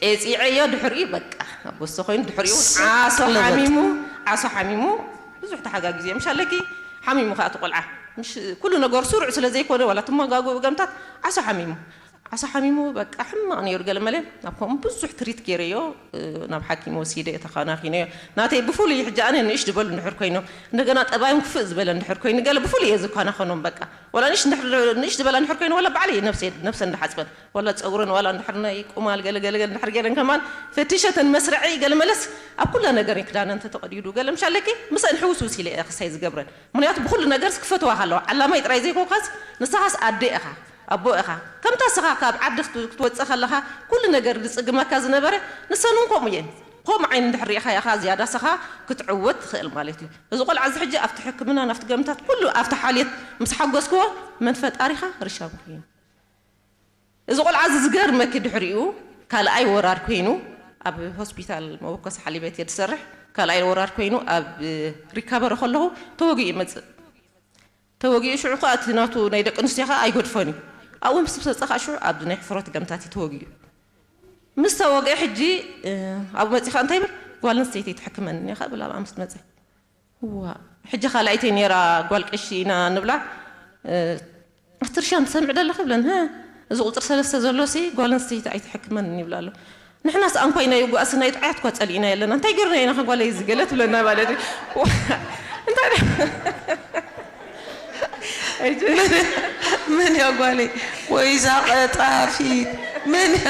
ቄፂዐዮ ድሕሪኡ በቃ። ኣብ ወሰ ኮይኑ ድሕሪኡ እውን ዓሶ ሓሚሙ፣ ዓሶ ሓሚሙ ብዙሕ ተሓጋጊዙ እየ። ምሻለኪ ሓሚሙ ከዓ እቲ ቆልዓ። ምሽ-፣ ኩሉ ነገሩ ስሩዕ ስለ ዘይኮነ፣ ዋላ ትመጋገቡ ገምታት ዓሶ ሓሚሙ። ዓሳ ሓሚሙ በቃ ሕማቕ ነይሩ። ገለ መለ ናብ ከምኡ ብዙሕ ትሪት ገይረዮ፣ እ፣ ናብ ሓኪም ወሲደ ተኻናኺነዮ። ናተይ ብፍሉይ ሕጂ ኣነ ንእሽ ዝበሉ እንድሕር ኮይኖም፣ እንደገና ጠባዮም ክፍእ ዝበለ እንድሕር ኮይኑ፣ ገለ ብፍሉይ እየ ዝከናኸኖም በቃ። ወላ ንእሽ እንድሕር፣ ንእሽ ዝበላ እንድሕር ኮይኑ፣ ወላ ባዕለይ እየ ነብሰይ፣ ነብሰን ዝሓጽበን። ወላ ጸጉረን፣ ወላ እንድሕር ናይ ቁማል ገለ፣ ገለ፣ ገለ እንድሕር ገይረን ከማን ፈቲሸተን መስርዐይ። ገለ መለስ ኣብ ኩላ ነገር ክዳነን እንተተቐዲዱ፣ ገለ ምሻለኪ ምስአን ሕውስውስ ኢለ እየ ክሳይ ዝገብረን። ምኽንያቱ ብኹሉ ነገርስ ክፈትዋ ከለዋ፣ ዓላማይ ጥራይ ዘይኮንካስ፣ ንስኻስ ኣደ ኢኻ፣ ኣቦ ኢኻ። ከምታ እስኻ ካብ ዓዲ ክት-፣ ክትወጽእ ከለኻ ኩሉ ነገር ዝጽግመካ ዝነበረ፣ ንሰን እውን ከምኡ እየን። ከምኡ ዓይኒ እንድሕር ርኢኻ ኢኻ ዝያዳ እስኻ ክትዕወት ትኽእል ማለት እዩ። እዚ ቆልዓ እዚ ሕጂ ኣብቲ ሕክምና፣ ናብቲ ገምታት ኩሉ ኣብቲ ሓልዮት ምስ ሓገዝክዎ፣ መን ፈጣሪኻ ርሻን ኮይኑ። እዚ ቆልዓ እዚ ዝገርመኪ ድሕሪኡ ካልኣይ ወራር ኮይኑ ኣብ ሆስፒታል መበኮሲ ሓሊበት እየ ዝሰርሕ። ካልኣይ ወራር ኮይኑ ኣብ ሪካቨሪ ከለኹ ተወጊኡ ይመጽእ። ተወጊኡ ሽዑ ከኣ እቲ ናቱ ናይ ደቂ ኣንስትዮ ከኣ ኣይገድፎን እዩ። ኣብኡ ምስ መጸ ከኣ ሽዑ ኣብ ናይ ሕፍረት ገምታት እዩ ተወጊኡ። ምስ ተወግአ ሕጂ፣ እ፣ ኣብኡ መጺኡ ከኣ እንታይ ይብል? ጓል ኣንስተይቲ ትሕክመኒ እያ ከኣ ብል ኣብኣ ምስ መጸ። እዋ፣ ሕጂ ካልኣይተይ ነይራ ጓል ቀሺ ኢና ንብላ። እ፣ ኣቲ ርሻን ትሰምዒ ዶ ኣለኺ? ይብለን። "ሀ፣ እዚ ቁጽሪ ሰለስተ ዘሎሲ ጓል ኣንስተይቲ ኣይትሕክመንን" ይብላ ኣሎ። ንሕናስ ኣንኳይ ናይ ጓስና ናይ ጥዑያት እኳ ጸሊእና የለና። እንታይ ገይርና ኢና ከ ጓለይ እዚ ገለ ትብለና ማለት እዩ። እንታይ ደ-፣ መን እያ ጓለይ? ወይ እዛ ቀጣፊት መን እያ?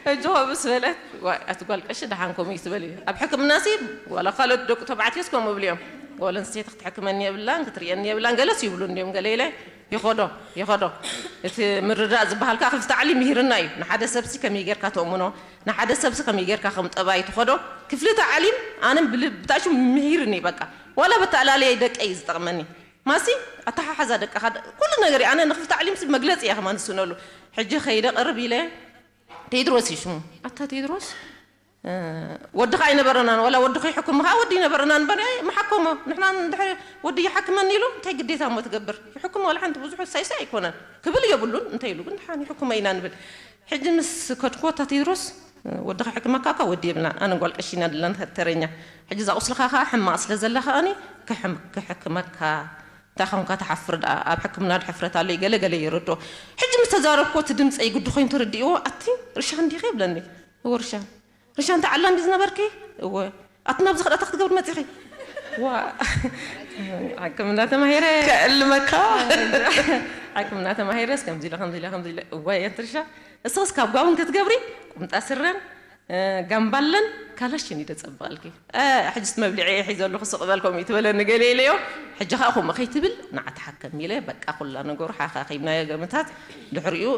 ሕጂ ከምኡ ምስ በለት፣ ዋይ ኣቲ ጓል ቀሺ ደሓን ከምኡ እዩ ትበል እዩ። ኣብ ሕክምናሲ ዋላ ካልኦት ደቂ ተባዕትዮስ ከምኡ ይብሉ እዮም። ጓል ኣንስተይቲ ክትሕክመኒ የብላን ክትርእየኒ የብላን ገለስ ይብሉ እንድዮም። ገለ ኢለ ይኸዶ ይኸዶ። እቲ ምርዳእ ዝበሃል ከዓ ክፍሊ ታዕሊም ምሂርና እዩ። ንሓደ ሰብሲ ከመይ ጌርካ ተእምኖ፣ ንሓደ ሰብሲ ከመይ ጌርካ ከም ጠባይ ትኸዶ። ክፍሊ ታዕሊም ኣነ ብታሹ ምሂርኒ በቃ። ዋላ በተኣላለየ ደቀይ እዩ ዝጠቕመኒ። ማሲ ኣተሓሓዛ ደቅኻ ኩሉ ነገር እዩ። ኣነ ንክፍሊ ታዕሊምሲ መግለፂ እየ ከማን ዝስእነሉ። ሕጂ ከይደ ቅርብ ኢለ ቴድሮስ እዩ ሽሙ። ኣታ ቴድሮስ ወድኻ ኣይነበረናን ዋላ ወድኹ ይሕክሙ ከዓ ወዲ ይነበረናን በረ ምሓከሞ ንሕና እንድሕር ወዲ ይሓክመኒ ኢሉ እንታይ ግዴታ እሞ ትገብር ይሕክሙ ዋላ ሓንቲ ብዙሑ ሳይሳይ ኣይኮነን ክብል የብሉን እንታይ ኢሉ ግን ድሓን ይሕክሞ ኢና ንብል ሕጂ ምስ ከድኩ ኣታ ቴድሮስ ወድኻ ይሕክመካ እኳ ወዲ የብልናን ኣነ ጓል ቀሺ ኢና ድላን ተረኛ ሕጂ እዛ ቁስልኻ ከዓ ሕማቕ ስለ ዘላ ከኣኒ ክሕክመካ እንታይ ኾንካ ትሓፍር ደኣ ኣብ ሕክምና ድሕፍረት ኣሎ ገለ ገለ ይረድኦ ሕጂ ምስ ተዛረብኩ እቲ ድምፀይ ግዲ ኮይኑ ተረዲእዎ ኣቲ ርሻን ዲኺ ይብለኒ እዎ ርሻን ርሻን ተዓላሚ ዝነበርኪ እወ ኣቲ ናብዚ ክዳታ ክትገብሪ መፂኺ ዋ ሕክምና ተማሂረ ከዕልመካ ሕክምና ተማሂረስ ከምዚ ኢለ ከምዚ ኢለ ከምዚ ኢለ እወ የንትርሻ እስኽስ ካብ ጋውን ክትገብሪ ቁምጣ ስረን ጋምባለን ካላሽን እዩ ደፀብቐልኪ ሕጅስ መብሊዐ ሒዘ ኣለኹ ስቕ በል ከምኡ ትበለኒ ገለ ኢለዮ ሕጂ ከዓ ከምኡ ከይትብል ንዓ ተሓከም ኢለ በቃ ኩላ ነገሩ ሓኻኺብናዮ ገምታት ድሕሪኡ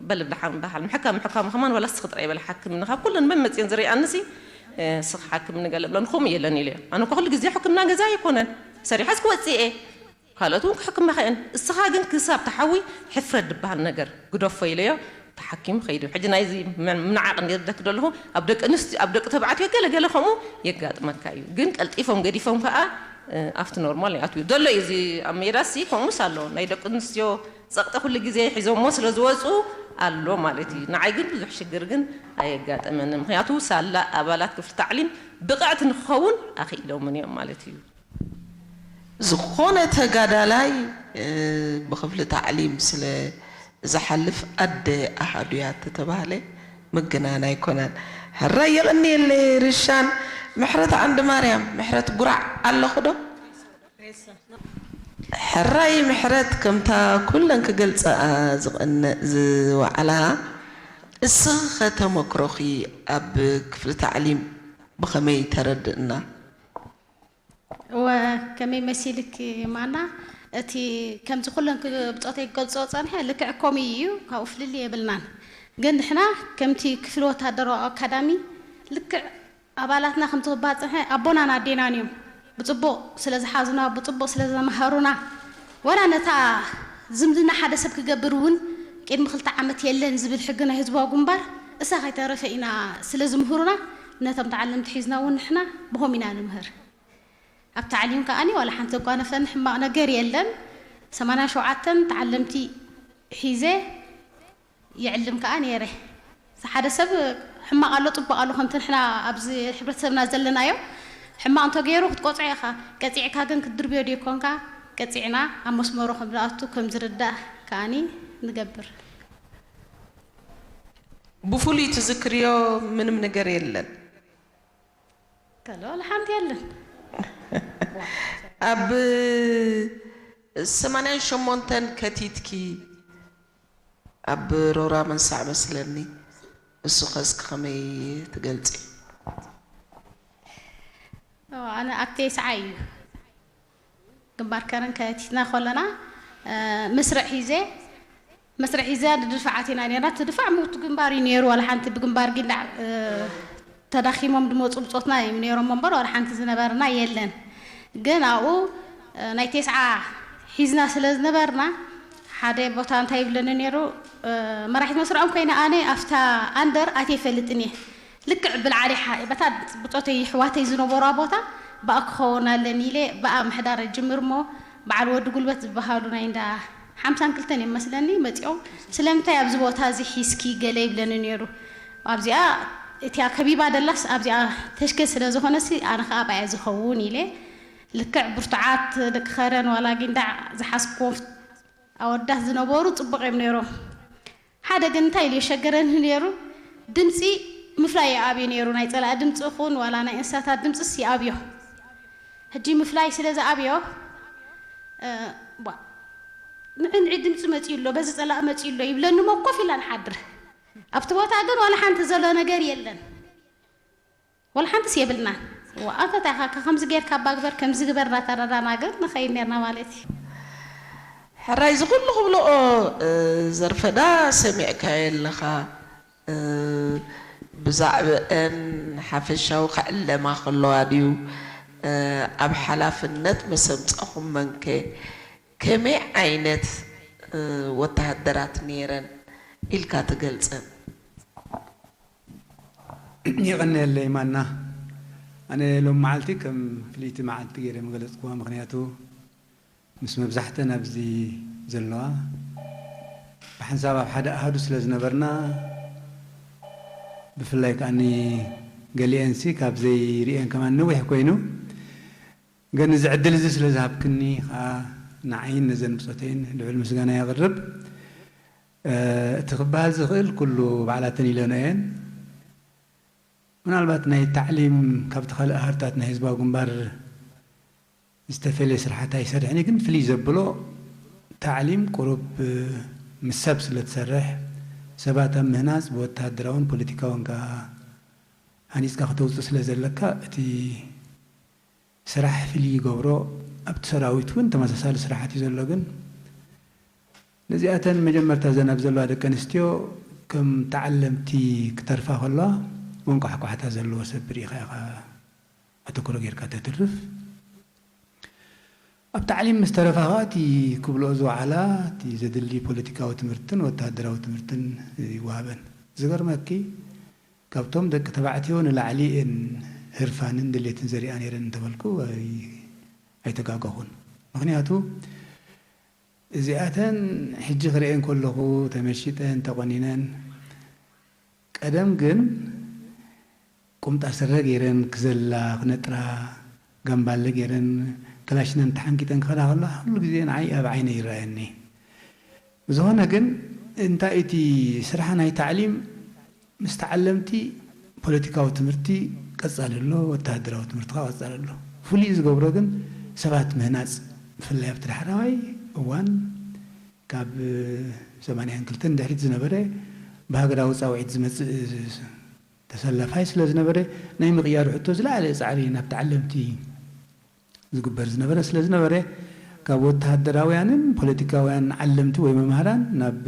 በል ደሓን በሃል ምሕካም ምሕካም ከማን ዋላ ስኺ ጥራይ በል ሓክምኒ ካብ ኩለን መን መፅየን ዝሪኣንሲ ስኺ ሓክምኒ ገለ ብለን ከምኡ የለን ኢለዮ ኣነ እኮ ኩሉ ግዜ ሕክምና ገዛ ኣይኮነን ሰሪሐስ ክወፅእ እየ ካልኦት እውን ክሕክማ ኸእን እስኻ ግን ክሳብ ተሓዊ ሕፍረት ድበሃል ነገር ግደፎ ኢለዮ ተሓኪሙ ኸይዱ ሕጂ ናይዚ ምንዓቕ እንደ ዝብለክ ዘለኹ ኣብ ደቂ ኣንስትዮ ኣብ ደቂ ተባዕትዮ ገለ ገለ ከምኡ የጋጥመካ እዩ ግን ቀልጢፎም ገዲፎም ከዓ ኣብቲ ኖርማል ይኣትዉ ዘሎ እዩ እዚ ኣብ ሜዳሲ ከምኡስ ኣሎ ናይ ደቂ ኣንስትዮ ጸቕጢ ኩሉ ግዜ ሒዞሞ ስለ ዝወፁ ኣሎ ማለት እዩ ንዓይ ግን ብዙሕ ሽግር ግን ኣየጋጠመኒ ምክንያቱ ሳላ ኣባላት ክፍሊ ታዕሊም ብቕዕቲ ንክኸውን ኣኽኢሎምን እዮም ማለት እዩ ዝኾነ ተጋዳላይ ብኽፍሊ ታዕሊም ስለ ዝሓልፍ ኣደ ኣሃዱ እያ ተተባህለ ምግናን ኣይኮነን። ሕራይ የቐንየለይ ርሻን ምሕረት ዓንድማርያም ምሕረት ጉራዕ ኣለኹ ዶ? ሕራይ ምሕረት ከምታ ኩለን ክገልፀኣ ዝቐንእ ዝወዓላ እስኺ ኸ ተመክሮኺ ኣብ ክፍሊ ታዕሊም ብኸመይ ተረድእና? እወ ከመይ መሲልኪ ማና እቲ ከምዚ ኩለን ብፆተይ ክገልፅኦ ፀንሐ ልክዕ ከምኡ እዩ ካብኡ ፍልልይ የብልናን ግን ንሕና ከምቲ ክፍሊ ወታደራዊ ኣካዳሚ ልክዕ ኣባላትና ከምቲ ክበሃል ፀንሐ ኣቦናን ኣዴናን እዮም ብፅቡቕ ስለ ዝሓዙና ብፅቡቕ ስለ ዘምሃሩና ዋላ ነታ ዝምድና ሓደ ሰብ ክገብር እውን ቅድሚ ክልተ ዓመት የለን ዝብል ሕጊ ናይ ህዝባዊ ግንባር እሳ ከይተረፈ ኢና ስለ ዝምህሩና ነቶም ተዓለምቲ ሒዝና እውን ንሕና ብኸም ኢና ንምህር ኣብ ታዕሊም ከኣኒ ዋላ ሓንቲ ዘጓነፈኒ ሕማቕ ነገር የለን ሰማንያን ሸውዓተን ተዓለምቲ ሒዘ ይዕልም ከኣ ነይረ ሓደ ሰብ ሕማቕ ኣሎ ፅቡቕ ኣሎ ከምቲ ንሕና ኣብዚ ሕብረተሰብና ዘለናዮ ሕማቕ እንተገይሩ ክትቆፅዖ ኢኻ ቀፂዕካ ግን ክትድርብዮ ደይኮንካ ቀፂዕና ኣብ መስመሩ ከም ዝኣቱ ከም ዝርዳእ ከኣኒ ንገብር ብፍሉይ ትዝክርዮ ምንም ነገር የለን ከሎ ሓንቲ የለን ኣብ ሰማንያን ሸሞንተን ከቲትኪ ኣብ ሮራ መንሳዕ መስለኒ እሱ ከስኪ ከመይ ትገልፂ ኣነ ኣብ ቴስዓ እዩ ግንባር ከረን ከቲትና ከለና መስርዕ ሒዘ መስርዕ ሒዘ ንድፋዓት ኢና ነርና እቲ ድፋዕ ምውቱ ግንባር እዩ ነይሩ ዋላ ሓንቲ ብግንባር ጊንዳዕ ተዳኺሞም ድመፁ ብፆትና እዮም ነይሮም እምበር ዋላ ሓንቲ ዝነበርና የለን ግን ኣብኡ ናይ ቴስዓ ሒዝና ስለ ዝነበርና ሓደ ቦታ እንታይ ይብለኒ ነይሩ መራሒት መስርዖም ኮይነ ኣነ ኣብታ ኣንደር ኣትየ ይፈልጥን እየ ልክዕ ብልዓሊ በታ ብፆተይ ይሕዋተይ ዝነበሩ ቦታ ብኣ ክኸውን ኣለኒ ኢለ ብኣ ምሕዳር ጅምር እሞ በዓል ወዲ ጉልበት ዝበሃሉ ናይ እንዳ ሓምሳን ክልተን እዮም መስለኒ መፂኦም ስለምንታይ ኣብዚ ቦታ እዚ ሒዝኪ ገለ ይብለኒ ነይሩ ኣብዚኣ እቲያ ከቢባ ደላስ ኣብዚኣ ተሽከ ስለ ዝኾነሲ ኣነ ከዓ ብኣያ ዝኸውን ኢለ ልክዕ ብርቱዓት ደቂ ከረን ዋላ ጊንዳዕ ዝሓዝክዎም ኣወዳት ዝነበሩ ፅቡቕ እዮም ነይሮም ሓደ ግን እንታይ ኢሉ የሸገረኒ ነይሩ ድምፂ ምፍላይ ይኣብዮ ነይሩ ናይ ፀላኢ ድምፂ ይኹን ዋላ ናይ እንስሳታት ድምፅስ ይኣብዮ ሕጂ ምፍላይ ስለ ዝኣብዮ፣ እ፣ ቧ፣ ንዕንዒ ድምፂ መፂኡ ኣሎ፣ በዚ ፀላእ መፂኡ ኣሎ ይብለኒ እሞ ኮፍ ኢልና ንሓድር። ኣብቲ ቦታ ግን ዋላ ሓንቲ ዘሎ ነገር የለን። ዋላ ሓንቲስ የብልናን። ዋ፣ ኣታ እንታይ ኢኻ፣ ከምዚ ጌርካ ኣባ ግበር፣ ከምዚ ግበር እናተረዳና ግን ንኸይድ ኔርና ማለት እዩ። ሕራይ፣ እዚ ኩሉ ክብልኦ፣ እ፣ ዘርፈዳ ሰሚዕካዮ ኣለኻ። እ፣ ብዛዕባአን ሓፈሻዊ ክዕለማ ከለዋ ድዩ፣ እ፣ ኣብ ሓላፍነት መሰምጸኹም መንከ ከመይ ዓይነት፣ እ፣ ወተሃደራት ነይረን ኢልካ ትገልጸን? የቐንየለይ ማና። ኣነ ሎም መዓልቲ ከም ፍልይቲ መዓልቲ ገይረ ምገለጽኩዋ፣ ምኽንያቱ ምስ መብዛሕተን ኣብዚ ዘለዋ ብሓንሳብ ኣብ ሓደ ኣሃዱ ስለ ዝነበርና፣ ብፍላይ ከኣኒ ገሊኤንሲ ካብ ዘይርእየን ከማን ነዊሕ ኮይኑ፣ ግን እዚ ዕድል እዚ ስለ ዝሃብክኒ ከዓ ንዓይን ነዘን ብጾተይን ልዑል ምስጋና የቕርብ። እ፣ እቲ ክበሃል ዝኽእል ኩሉ ባዕላተን ኢለንኦ እየን። ምናልባት ናይ ታዕሊም ካብቲ ካልእ ሃርታት ናይ ህዝባዊ ግንባር ዝተፈልየ ስራሓት ኣይሰርሕን እዩ፣ ግን ፍልይ ዘብሎ ታዕሊም ቁሩብ ምስ ሰብ ስለ ትሰርሕ፣ ሰባት ኣብ ምህናፅ ብወተሃደራውን ፖለቲካውን ከኣ ሃኒፅካ ክተውፅእ ስለ ዘለካ እቲ ስራሕ ፍልይ ይገብሮ። ኣብቲ ሰራዊት እውን ተመሳሳሊ ስራሓት እዩ ዘሎ፣ ግን ነዚኣተን መጀመርታ ዘን ኣብ ዘለዋ ደቂ ኣንስትዮ ከም ተዓለምቲ ክተርፋ ከለዋ ወንቋሕቋሕታ ዘለዎ ሰብ ርኢኻ ኢኻ ኣተኩሮ ጌርካ ተትርፍ። ኣብ ታዕሊም ምስ ተረፋ ኸዓ እቲ ክብልኦ ዝወዓላ እቲ ዘድሊ ፖለቲካዊ ትምህርትን ወተሃደራዊ ትምህርትን ይወሃበን። ዝገርመኪ ካብቶም ደቂ ተባዕትዮ ንላዕሊ እየን ህርፋንን ድሌትን ዘሪኣ ነይረን እንተበልኩ ኣይ-፣ ኣይተጋገኹን። ምኽንያቱ እዚኣተን ሕጂ ክርእየን ከለኹ ተመሺጠን ተቖኒነን፣ ቀደም ግን ቁምጣ ስረ ገይረን ክዘላ ክነጥራ ጋምባለ ገይረን ክላሽነን ተሓንጊጠን ክኸዳ ከለዋ ኩሉ ግዜ ንዓይ ኣብ ዓይነይ ይረኣየኒ። ብዝኾነ ግን እንታይ እቲ ስራሕ ናይ ታዕሊም ምስ ተዓለምቲ ፖለቲካዊ ትምህርቲ ቀጻሊ ኣሎ፣ ወተሃደራዊ ትምህርቲ ኸዓ ቀጻሊ ኣሎ። ፍሉይ ዝገብሮ ግን ሰባት ምህናጽ፣ ብፍላይ ኣብቲ ዳሕራዋይ እዋን ካብ ሰማንያን ክልተን ድሕሪት ዝነበረ ብሃገራዊ ጻውዒት ዝመጽእ ተሰላፋይ ስለ ዝነበረ ናይ ምቕያሩ ሕቶ ዝለዓለ ጻዕሪ ናብ ተዓለምቲ ዝግበር ዝነበረ ስለ ዝነበረ ካብ ወተሃደራውያንን ፖለቲካውያን ዓለምቲ ወይ መምሃራን ናብ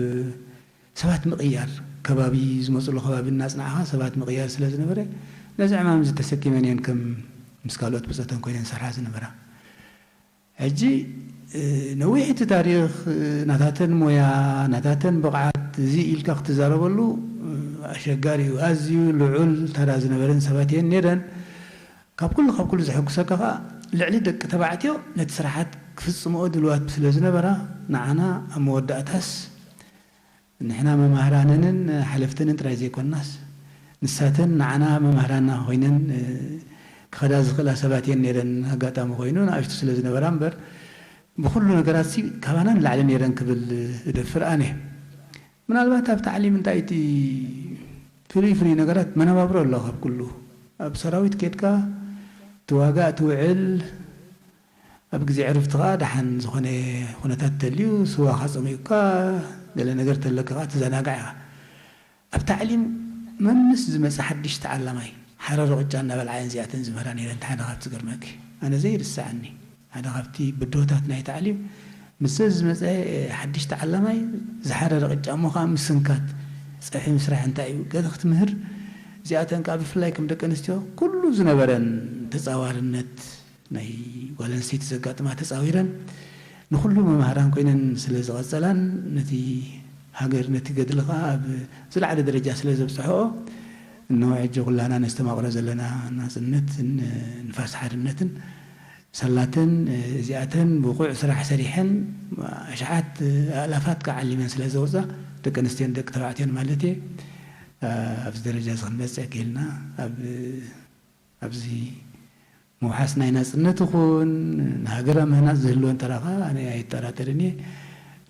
ሰባት ምቕያር፣ ከባቢ ዝመፅሉ ከባቢ እናፅናዕኻ ሰባት ምቕያር ስለ ዝነበረ ነዚ ዕማም እዚ ተሰኪመን እየን ከም ምስ ካልኦት ብፀተን ኮይነን ዝሰርሓ ዝነበራ። ሕጂ ነዊሕ እቲ ታሪኽ ናታተን ሞያ ናታተን ብቕዓት እዚ ኢልካ ክትዛረበሉ ኣሸጋሪ እዩ። ኣዝዩ ልዑል ተራ ዝነበረን ሰባት እየን ነይረን። ካብ ኩሉ ካብ ኩሉ ዘሐጉሰካ ከኣ ልዕሊ ደቂ ተባዕትዮ ነቲ ስራሓት ክፍጽምኦ ድልዋት ስለ ዝነበራ ንዓና ኣብ መወዳእታስ ንሕና መማህራነንን ሓለፍተንን ጥራይ ዘይኮናስ ንሳተን ንዓና መማህራና ኮይነን ክኸዳ ዝኽእላ ሰባት እየን ነይረን። ኣጋጣሚ ኮይኑ ንኣሽቱ ስለ ዝነበራ እምበር ብኹሉ ነገራት ሲ ካባና ንላዕሊ ነይረን ክብል እደፍር ኣነ። ምናልባት ኣብ ታዕሊም እንታይ እቲ ፍሉይ ፍሉይ ነገራት መነባብሮ ኣሎ ካብ ኩሉ ኣብ ሰራዊት ኬድካ ትዋጋእ ትውዕል ኣብ ግዜ ዕርፍቲ ከኣ ደሓን ዝኾነ ኩነታት ተልዩ ስዋኻ ጸሚኡካ ገለ ነገር ተለካ ከኣ ትዘናጋዕ ኢኻ። ኣብ ታዕሊም መምስ ዝመጸ ሓድሽ ተዓላማይ ሓረር ቅጫ እናበልዓ እየን እዚኣተን ዝምህራ ነይረን። እቲ ሓደ ካብቲ ዝገርመኪ ኣነ ዘይርስዓኒ ሓደ ካብቲ ብድሆታት ናይ ታዕሊም ምስ ዝመጸ ሓድሽ ተዓላማይ ዝሓረረ ቅጫ እሞ ከኣ ምስንካት ጸብሒ ምስራሕ እንታይ እዩ ገለ ክትምህር እዚኣተን ከኣ ብፍላይ ከም ደቂ ኣንስትዮ ኩሉ ዝነበረን ተጻዋርነት ናይ ጓል ኣንስተይቲ ዘጋጥማ ተጻዊረን ንኹሉ መማህራን ኮይነን ስለ ዝቐጸላን ነቲ ሃገር ነቲ ገድሊ ከኣ ኣብ ዝለዓለ ደረጃ ስለ ዘብጽሕኦ እነሆ ሕጂ ኩላና ነስተማቕሮ ዘለና ናጽነትን ንፋስ ሓርነትን ሰላተን እዚኣተን ብቑዕ ስራሕ ሰሪሐን ኣሽሓት ኣእላፋት ከዓሊመን ስለ ዘውፃ ደቂ ኣንስትዮን ደቂ ተባዕትዮን ማለት እየ ኣብዚ ደረጃ እዚ ክንበፅዕ ክኢልና ኣብዚ ምውሓስ ናይ ናፅነት ይኹን ንሃገር ኣብ ምህናፅ ዝህልወን ተራ ከዓ ኣነ ኣይጠራጠርን እየ።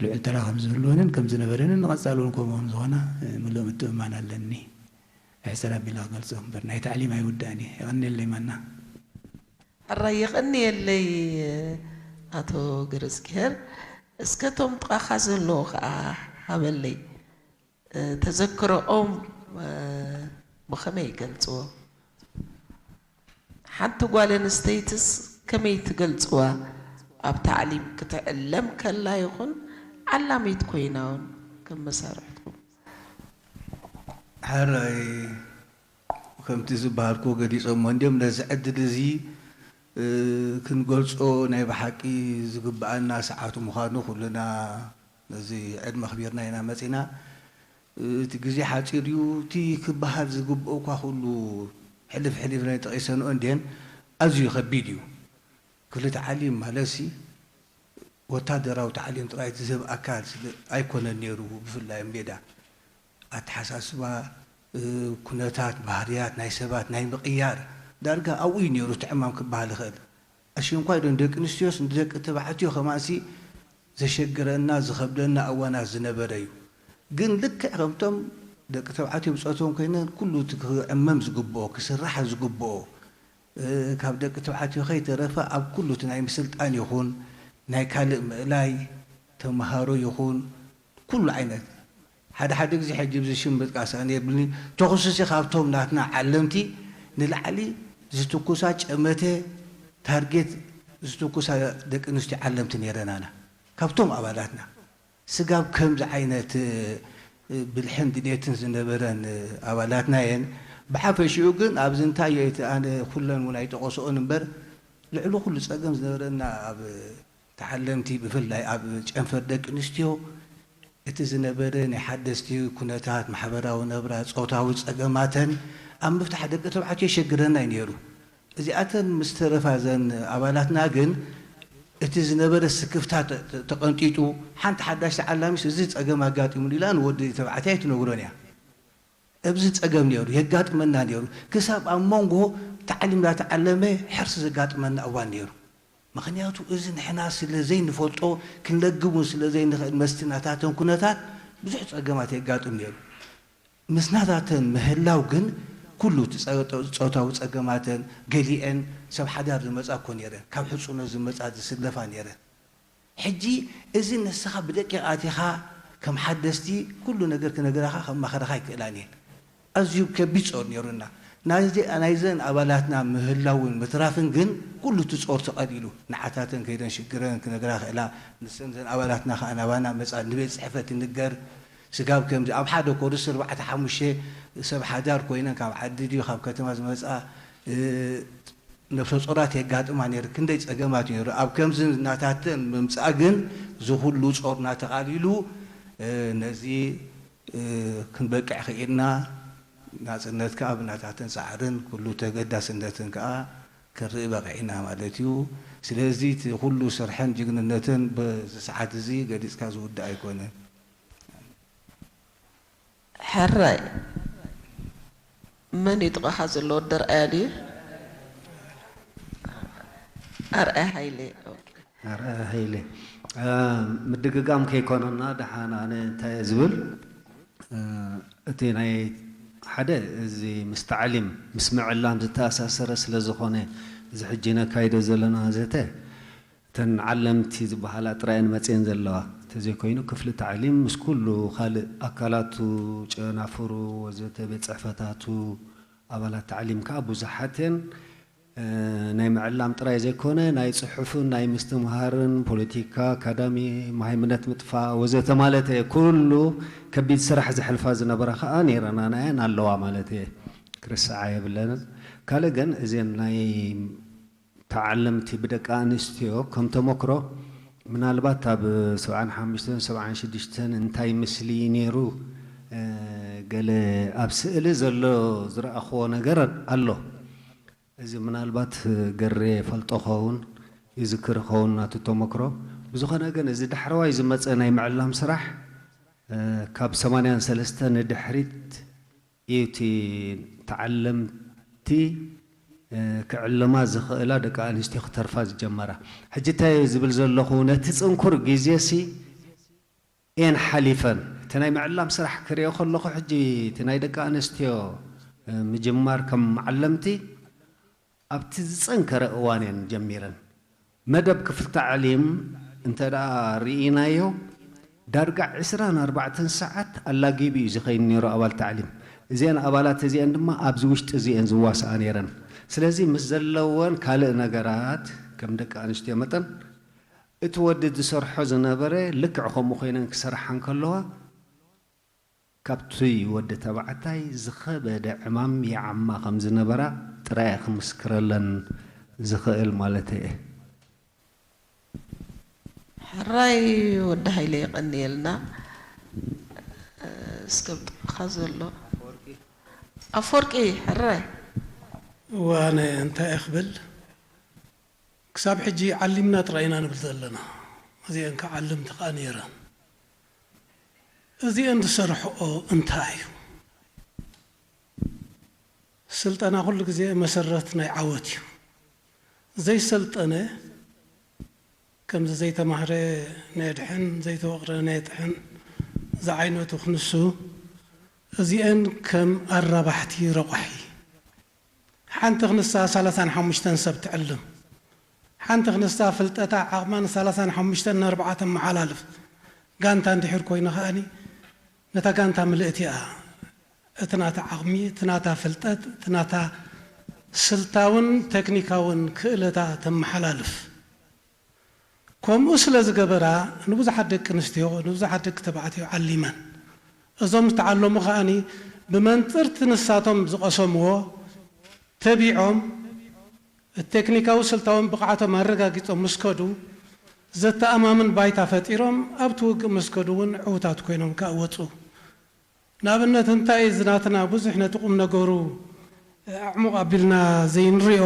ልዑል ተራ ከም ዝህልወንን ከም ዝነበረንን ንቐፃሊ እውን ከምኡ ከም ዝኾና ምሉእ ምትእምማን ኣለኒ። ሕፅር ኣቢለ ክገልፆ እምበር ናይ ታዕሊም ኣይውዳእን እየ። የቐንየለይ ማና። ሕራይ የቐንየለይ ኣቶ ገረዝግሄር። እስከ እቶም ጥቓኻ ዘለዉ ኸዓ ሃበለይ። ተዘክሮኦም ብኸመይ ይገልፅዎ? ሓንቲ ጓል ኣንስተይትስ ከመይ ትገልፅዋ? ኣብ ታዕሊም ክትዕለም ከላ ይኹን ዓላሚት ኮይና እውን ከም መሳርሕትኩም። ሕራይ ከምቲ ዝበሃልኩ ገሊጾሞ እንድዮም። ነዚ ዕድል እዚ ክንገልጾ ናይ ብሓቂ ዝግብኣና ሰዓቱ ምዃኑ ኩልና ነዚ ዕድመ ኣኽቢርና ኢና መጺና። እቲ ግዜ ሓጺር እዩ። እቲ ክበሃል ዝግብኦ እኳ ኩሉ ሕልፍ ሕሊፍ ናይ ጠቒሰንኦ እንድየን ኣዝዩ ከቢድ እዩ። ክፍሊ ተዓሊም ማለትሲ ወታደራዊ ታዕሊም ጥራይ ዝህብ ኣካል ስለ ኣይኮነን ነይሩ። ብፍላይ ኣብ ሜዳ ኣተሓሳስባ፣ ኩነታት፣ ባህርያት ናይ ሰባት ናይ ምቕያር ዳርጋ ኣብኡ እዩ ነይሩ እቲ ዕማም ክበሃል ይኽእል። ኣሸንኳይ ዶ ንደቂ ኣንስትዮስ ንደቂ ተባዕትዮ ከማንሲ ዘሸግረና ዝኸብደና እዋናት ዝነበረ እዩ። ግን ልክዕ ከምቶም ደቂ ተባዕትዮ ብፆቶም ኮይነን ኩሉ እቲ ክዕመም ዝግብኦ ክስራሕ ዝግብኦ ካብ ደቂ ተባዕትዮ ከይተረፈ ኣብ ኩሉ እቲ ናይ ምስልጣን ይኹን ናይ ካልእ ምእላይ ተምሃሮ ይኹን ኩሉ ዓይነት ሓደ ሓደ ግዜ ሕጂ ብዚ ሽም ምጥቃስ ኣነ የብልኒ ተኹስሲ ካብቶም ናትና ዓለምቲ ንላዕሊ ዝትኩሳ ጨመተ ታርጌት ዝትኩሳ ደቂ ኣንስትዮ ዓለምቲ ነይረናና ካብቶም ኣባላትና ስጋብ ከምዚ ዓይነት ብልሕን ድሌትን ዝነበረን ኣባላትና የን። ብሓፈሽኡ ግን ኣብዚ እንታይ እቲ ኣነ ኩለን እውን ኣይጠቐስኦን እምበር ልዕሊ ኩሉ ፀገም ዝነበረና ኣብ ተዓለምቲ ብፍላይ ኣብ ጨንፈር ደቂ ኣንስትዮ እቲ ዝነበረ ናይ ሓደስቲ ኩነታት ማሕበራዊ ነብራ ፆታዊ ፀገማተን ኣብ ምፍታሕ ደቂ ተባዕትዮ የሸግረና እዩ ነይሩ። እዚኣተን ምስ ተረፋ እዘን ኣባላትና ግን እቲ ዝነበረ ስክፍታ ተቐንጢጡ ሓንቲ ሓዳሽ ተዓላሚስ እዚ ጸገም ኣጋጢሙኒ ኢላ ንወዲ ተባዕታይ ኣይትነግሮን እያ። ኣብዚ ጸገም ነይሩ የጋጥመና ነይሩ ክሳብ ኣብ መንጎ ታዕሊም እናተዓለመ ሕርሲ ዘጋጥመና እዋን ነይሩ። ምኽንያቱ እዚ ንሕና ስለ ዘይንፈልጦ ክንለግብ እውን ስለ ዘይንኽእል መስቲ ናታተን ኩነታት ብዙሕ ጸገማት የጋጥም ነይሩ። ምስናታተን ምህላው ግን ኩሉ እቲ ጾታዊ ጸገማተን ገሊኤን ሰብ ሓዳር ዝመጻ እኮ ነይረን ካብ ሕጹኖት ዝመጻ ዝስለፋ ነይረን ሕጂ እዚ ንስኻ ብደቂቕ ኣቲኻ ከም ሓደስቲ ኩሉ ነገር ክነግራኻ ከማኽረኻ ይክእላን እየን ኣዝዩ ከቢድ ጾር ነይሩና ናይዘን ኣባላትና ምህላውን ምትራፍን ግን ኩሉ እቲ ጾር ተቐሊሉ ንዓታተን ከይደን ሽግረን ክነግራ ክእላ ንሰን ዘን ኣባላትና ከዓ ናባና መፃ ንቤት ፅሕፈት ይንገር ስጋብ ከምዚ ኣብ ሓደ ኮርስ ኣርባዕተ ሓሙሽተ ሰብ ሓዳር ኮይነን ካብ ዓዲ ድዩ ካብ ከተማ ዝመፃ ነብሰ ጾራት የጋጥማ ነይሩ ክንደይ ጸገማት ነይሩ ኣብ ከምዚ ናታተን ምምጻእ ግን ዝኹሉ ጾርና ተቓሊሉ ነዚ ክንበቅዕ ክኢልና ናጽነት ከዓ ብናታተን ጻዕርን ኩሉ ተገዳስነትን ከዓ ክንርኢ በቂዕና ማለት እዩ። ስለዚ እቲ ኩሉ ስርሐን ጅግንነትን በዚ ሰዓት እዚ ገሊፅካ ዝውዳእ ኣይኮነን። ሕራይ መን እዩ ጥቓኻ ዘሎ ወዲ ኣርኣያ ድዩ? ኣርኣያ ሃይለ ኣርኣያ ሃይለ ምድግጋም ከይኮነና ደሓን ኣነ እንታይ እየ ዝብል እቲ ናይ ሓደ እዚ ምስ ታዕሊም ምስ ምዕላም ዝተኣሳሰረ ስለ ዝኾነ እዚ ሕጂ ነካይዶ ዘለና ዘተ እተን ዓለምቲ ዝበሃላ ጥራየን መፅየን ዘለዋ እንተዘይኮይኑ ክፍሊ ታዕሊም ምስ ኩሉ ካልእ ኣካላቱ ጨናፍሩ ወዘተ ቤት ፅሕፈታቱ ኣባላት ታዕሊም ከዓ ብዙሓት እየን ናይ ምዕላም ጥራይ ዘይኮነ ናይ ፅሑፍን ናይ ምስትምሃርን ፖለቲካ ኣካዳሚ መሃይምነት ምጥፋእ ወዘተ ማለት እየ ኩሉ ከቢድ ስራሕ ዘሕልፋ ዝነበራ ከዓ ነይረናና እየን ኣለዋ ማለት እየ ክርስዓ የብለንን ካልእ ግን እዚን ናይ ተዓለምቲ ብደቂ ኣንስትዮ ከም ተመክሮ ምናልባት ኣብ ሰብዓን ሓሙሽተን ሰብዓን ሽዱሽተን እንታይ ምስሊ ነይሩ ገለ ኣብ ስእሊ ዘሎ ዝረኣኽዎ ነገር ኣሎ እዚ ምናልባት ገሬ ፈልጦ ኸውን ይዝክር ኸውን ናቱ ተመክሮ ብዝኾነ ግን እዚ ዳሕረዋይ ዝመፀ ናይ ምዕላም ስራሕ ካብ ሰማንያን ሰለስተ ንድሕሪት እዩ እቲ ተዓለምቲ ክዕለማ ዝኽእላ ደቂ ኣንስትዮ ክተርፋ ዝጀመራ። ሕጂ እንታይ እየ ዝብል ዘለኹ ነቲ ፅንኩር ግዜሲ እየን ሓሊፈን። እቲ ናይ ምዕላም ስራሕ ክሪኦ ከለኹ ሕጂ እቲ ናይ ደቂ ኣንስትዮ ምጅማር ከም መዓለምቲ ኣብቲ ዝጸንከረ እዋን እየን ጀሚረን። መደብ ክፍሊ ታዕሊም እንተ ደኣ ርኢናዮ፣ ዳርጋ ዕስራን ኣርባዕተን ሰዓት ኣላጊቡ እዩ ዝኸይድ ነይሩ ኣባል ታዕሊም። እዚአን ኣባላት እዚአን ድማ ኣብዚ ውሽጢ እዚአን ዝዋስኣ ነይረን። ስለዚ ምስ ዘለወን ካልእ ነገራት ከም ደቂ ኣንስትዮ መጠን እቲ ወዲ ዝሰርሖ ዝነበረ ልክዕ ከምኡ ኮይነን ክሰርሓ እንከለዋ ካብቲ ወዲ ተባዕታይ ዝኸበደ ዕማም ይዓማ ከም ዝነበራ ጥራይ ክምስክረለን ዝኽእል ማለተይ እየ። ሕራይ ወዲ ሃይለ የቐንየልና። እስከ ብጥቕኻ ዘሎ ኣፈወርቂ ሕራይ። እዋነ እንታይ እየ ክብል ክሳብ ሕጂ ዓሊምና ጥራይ ኢና ንብል ዘለና። እዚአን ከዓ ዓልምቲ ከዓ ነይረን። እዚአን ዝሰርሕኦ እንታይ እዩ? ስልጠና ኩሉ ግዜ መሰረት ናይ ዓወት እዩ። ዘይሰልጠነ ከምዚ ዘይተማህረ ነየድሕን ዘይተወቕረ ነየጥሕን ዝዓይነቱ ክንሱ እዚአን ከም ኣራባሕቲ ረቋሒ ሓንቲ ክንሳ ሰላሳን ሓሙሽተን ሰብ ትዕልም ሓንቲ ክንሳ ፍልጠታ ዓቕማ ንሰላሳን ሓሙሽተን ንኣርባዓ ተመሓላልፍ ጋንታ እንድሕር ኮይኑ ከኣኒ ነታ ጋንታ ምልእቲ እያ እቲ ናታ ዓቕሚ እቲ ናታ ፍልጠት እቲ ናታ ስልታውን ቴክኒካውን ክእለታ ተመሓላልፍ። ከምኡ ስለ ዝገበራ ንብዙሓት ደቂ ኣንስትዮ ንብዙሓት ደቂ ተባዕትዮ ዓሊመን። እዞም ዝተዓለሙ ከኣኒ ብመንፅር እቲ ንሳቶም ዝቐሰምዎ ተቢዖም እቲ ቴክኒካዊ ስልታውን ብቕዓቶም ኣረጋጊፆም ምስ ከዱ ዘተኣማምን ባይታ ፈጢሮም ኣብቲ ውግእ ምስ ከዱ እውን ዕውታት ኮይኖም ከዓ ወፁ። ንኣብነት እንታይ እዚ ናትና ብዙሕ ነቲ ቁም ነገሩ ኣዕሙቕ ኣቢልና ዘይንሪኦ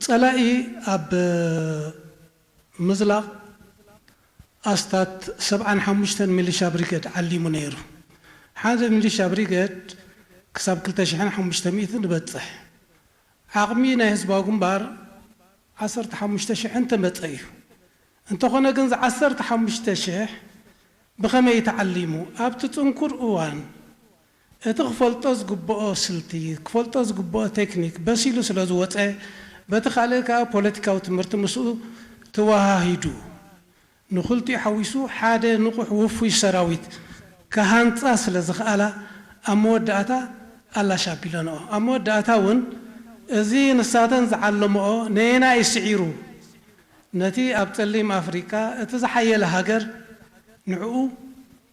ጸላኢ ኣብ ምዝላቕ ኣስታት ሰብዓን ሓሙሽተን ሚሊሻ ብሪገድ ዓሊሙ ነይሩ። ሓደ ሚሊሻ ብሪገድ ክሳብ ክልተ ሽሕን ሓሙሽተ ሚእትን ዝበጽሕ ዓቕሚ ናይ ህዝባዊ ግንባር ዓሰርተ ሓሙሽተ ሽሕ እንተመጸ እዩ። እንተኾነ ግን እዚ ዓሰርተ ሓሙሽተ ሽሕ ብኸመይ ተዓሊሙ ኣብቲ ጽንኩር እዋን እቲ ክፈልጦ ዝግብኦ ስልቲ ክፈልጦ ዝግብኦ ቴክኒክ በሲሉ ስለ ዝወጸ በቲ ካልእ ከኣ ፖለቲካዊ ትምህርቲ ምስኡ ተወሃሂዱ ንኽልቲኡ ሓዊሱ ሓደ ንቑሕ ውፉይ ሰራዊት ክሃንጻ ስለ ዝኽኣላ ኣብ መወዳእታ ኣላሽ ኣቢለንኦ። ኣብ መወዳእታ እውን እዚ ንሳተን ዝዓለምኦ ነየናይ ስዒሩ ነቲ ኣብ ጸሊም ኣፍሪቃ እቲ ዝሓየለ ሃገር ንዕኡ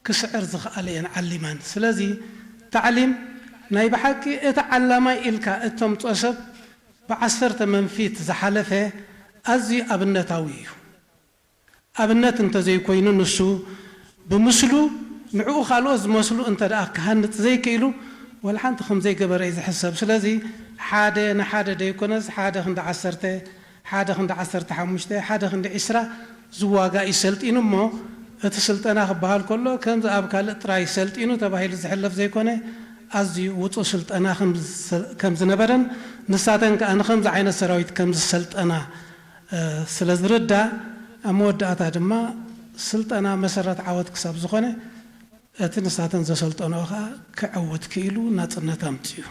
ክስዕር ዝኽኣለ እየን ዓሊመን። ስለዚ ታዕሊም ናይ ብሓቂ እቲ ዓላማይ ኢልካ እተምጽኦ ሰብ ብዓሰርተ መንፊት ዝሓለፈ ኣዝዩ ኣብነታዊ እዩ። ኣብነት እንተዘይኮይኑ ንሱ ብምስሉ ንዕኡ ካልኦት ዝመስሉ እንተ ደኣ ክሃንጽ ዘይክኢሉ ዋላ ሓንቲ ከም ዘይገበረ እዩ ዝሕሰብ። ስለዚ ሓደ ንሓደ ደይኮነስ ሓደ ክንዲ ዓሰርተ ሓደ ክንዲ ዓሰርተ ሓሙሽተ ሓደ ክንዲ ዒስራ ዝዋጋእ እዩ ሰልጢኑ እሞ እቲ ስልጠና ክበሃል ከሎ ከምዚ ኣብ ካልእ ጥራይ ሰልጢኑ ተባሂሉ ዝሕለፍ ዘይኮነ ኣዝዩ ውጹእ ስልጠና ከም ዝነበረን ንሳተን ከኣ ንኸምዚ ዓይነት ሰራዊት ከም ዝሰልጠና ስለ ዝርዳእ ኣብ መወዳእታ ድማ ስልጠና መሰረት ዓወት ክሳብ ዝኾነ እቲ ንሳተን ዘሰልጠንኦ ከኣ ክዕውት ክኢሉ ናጽነት ኣምጺኡ።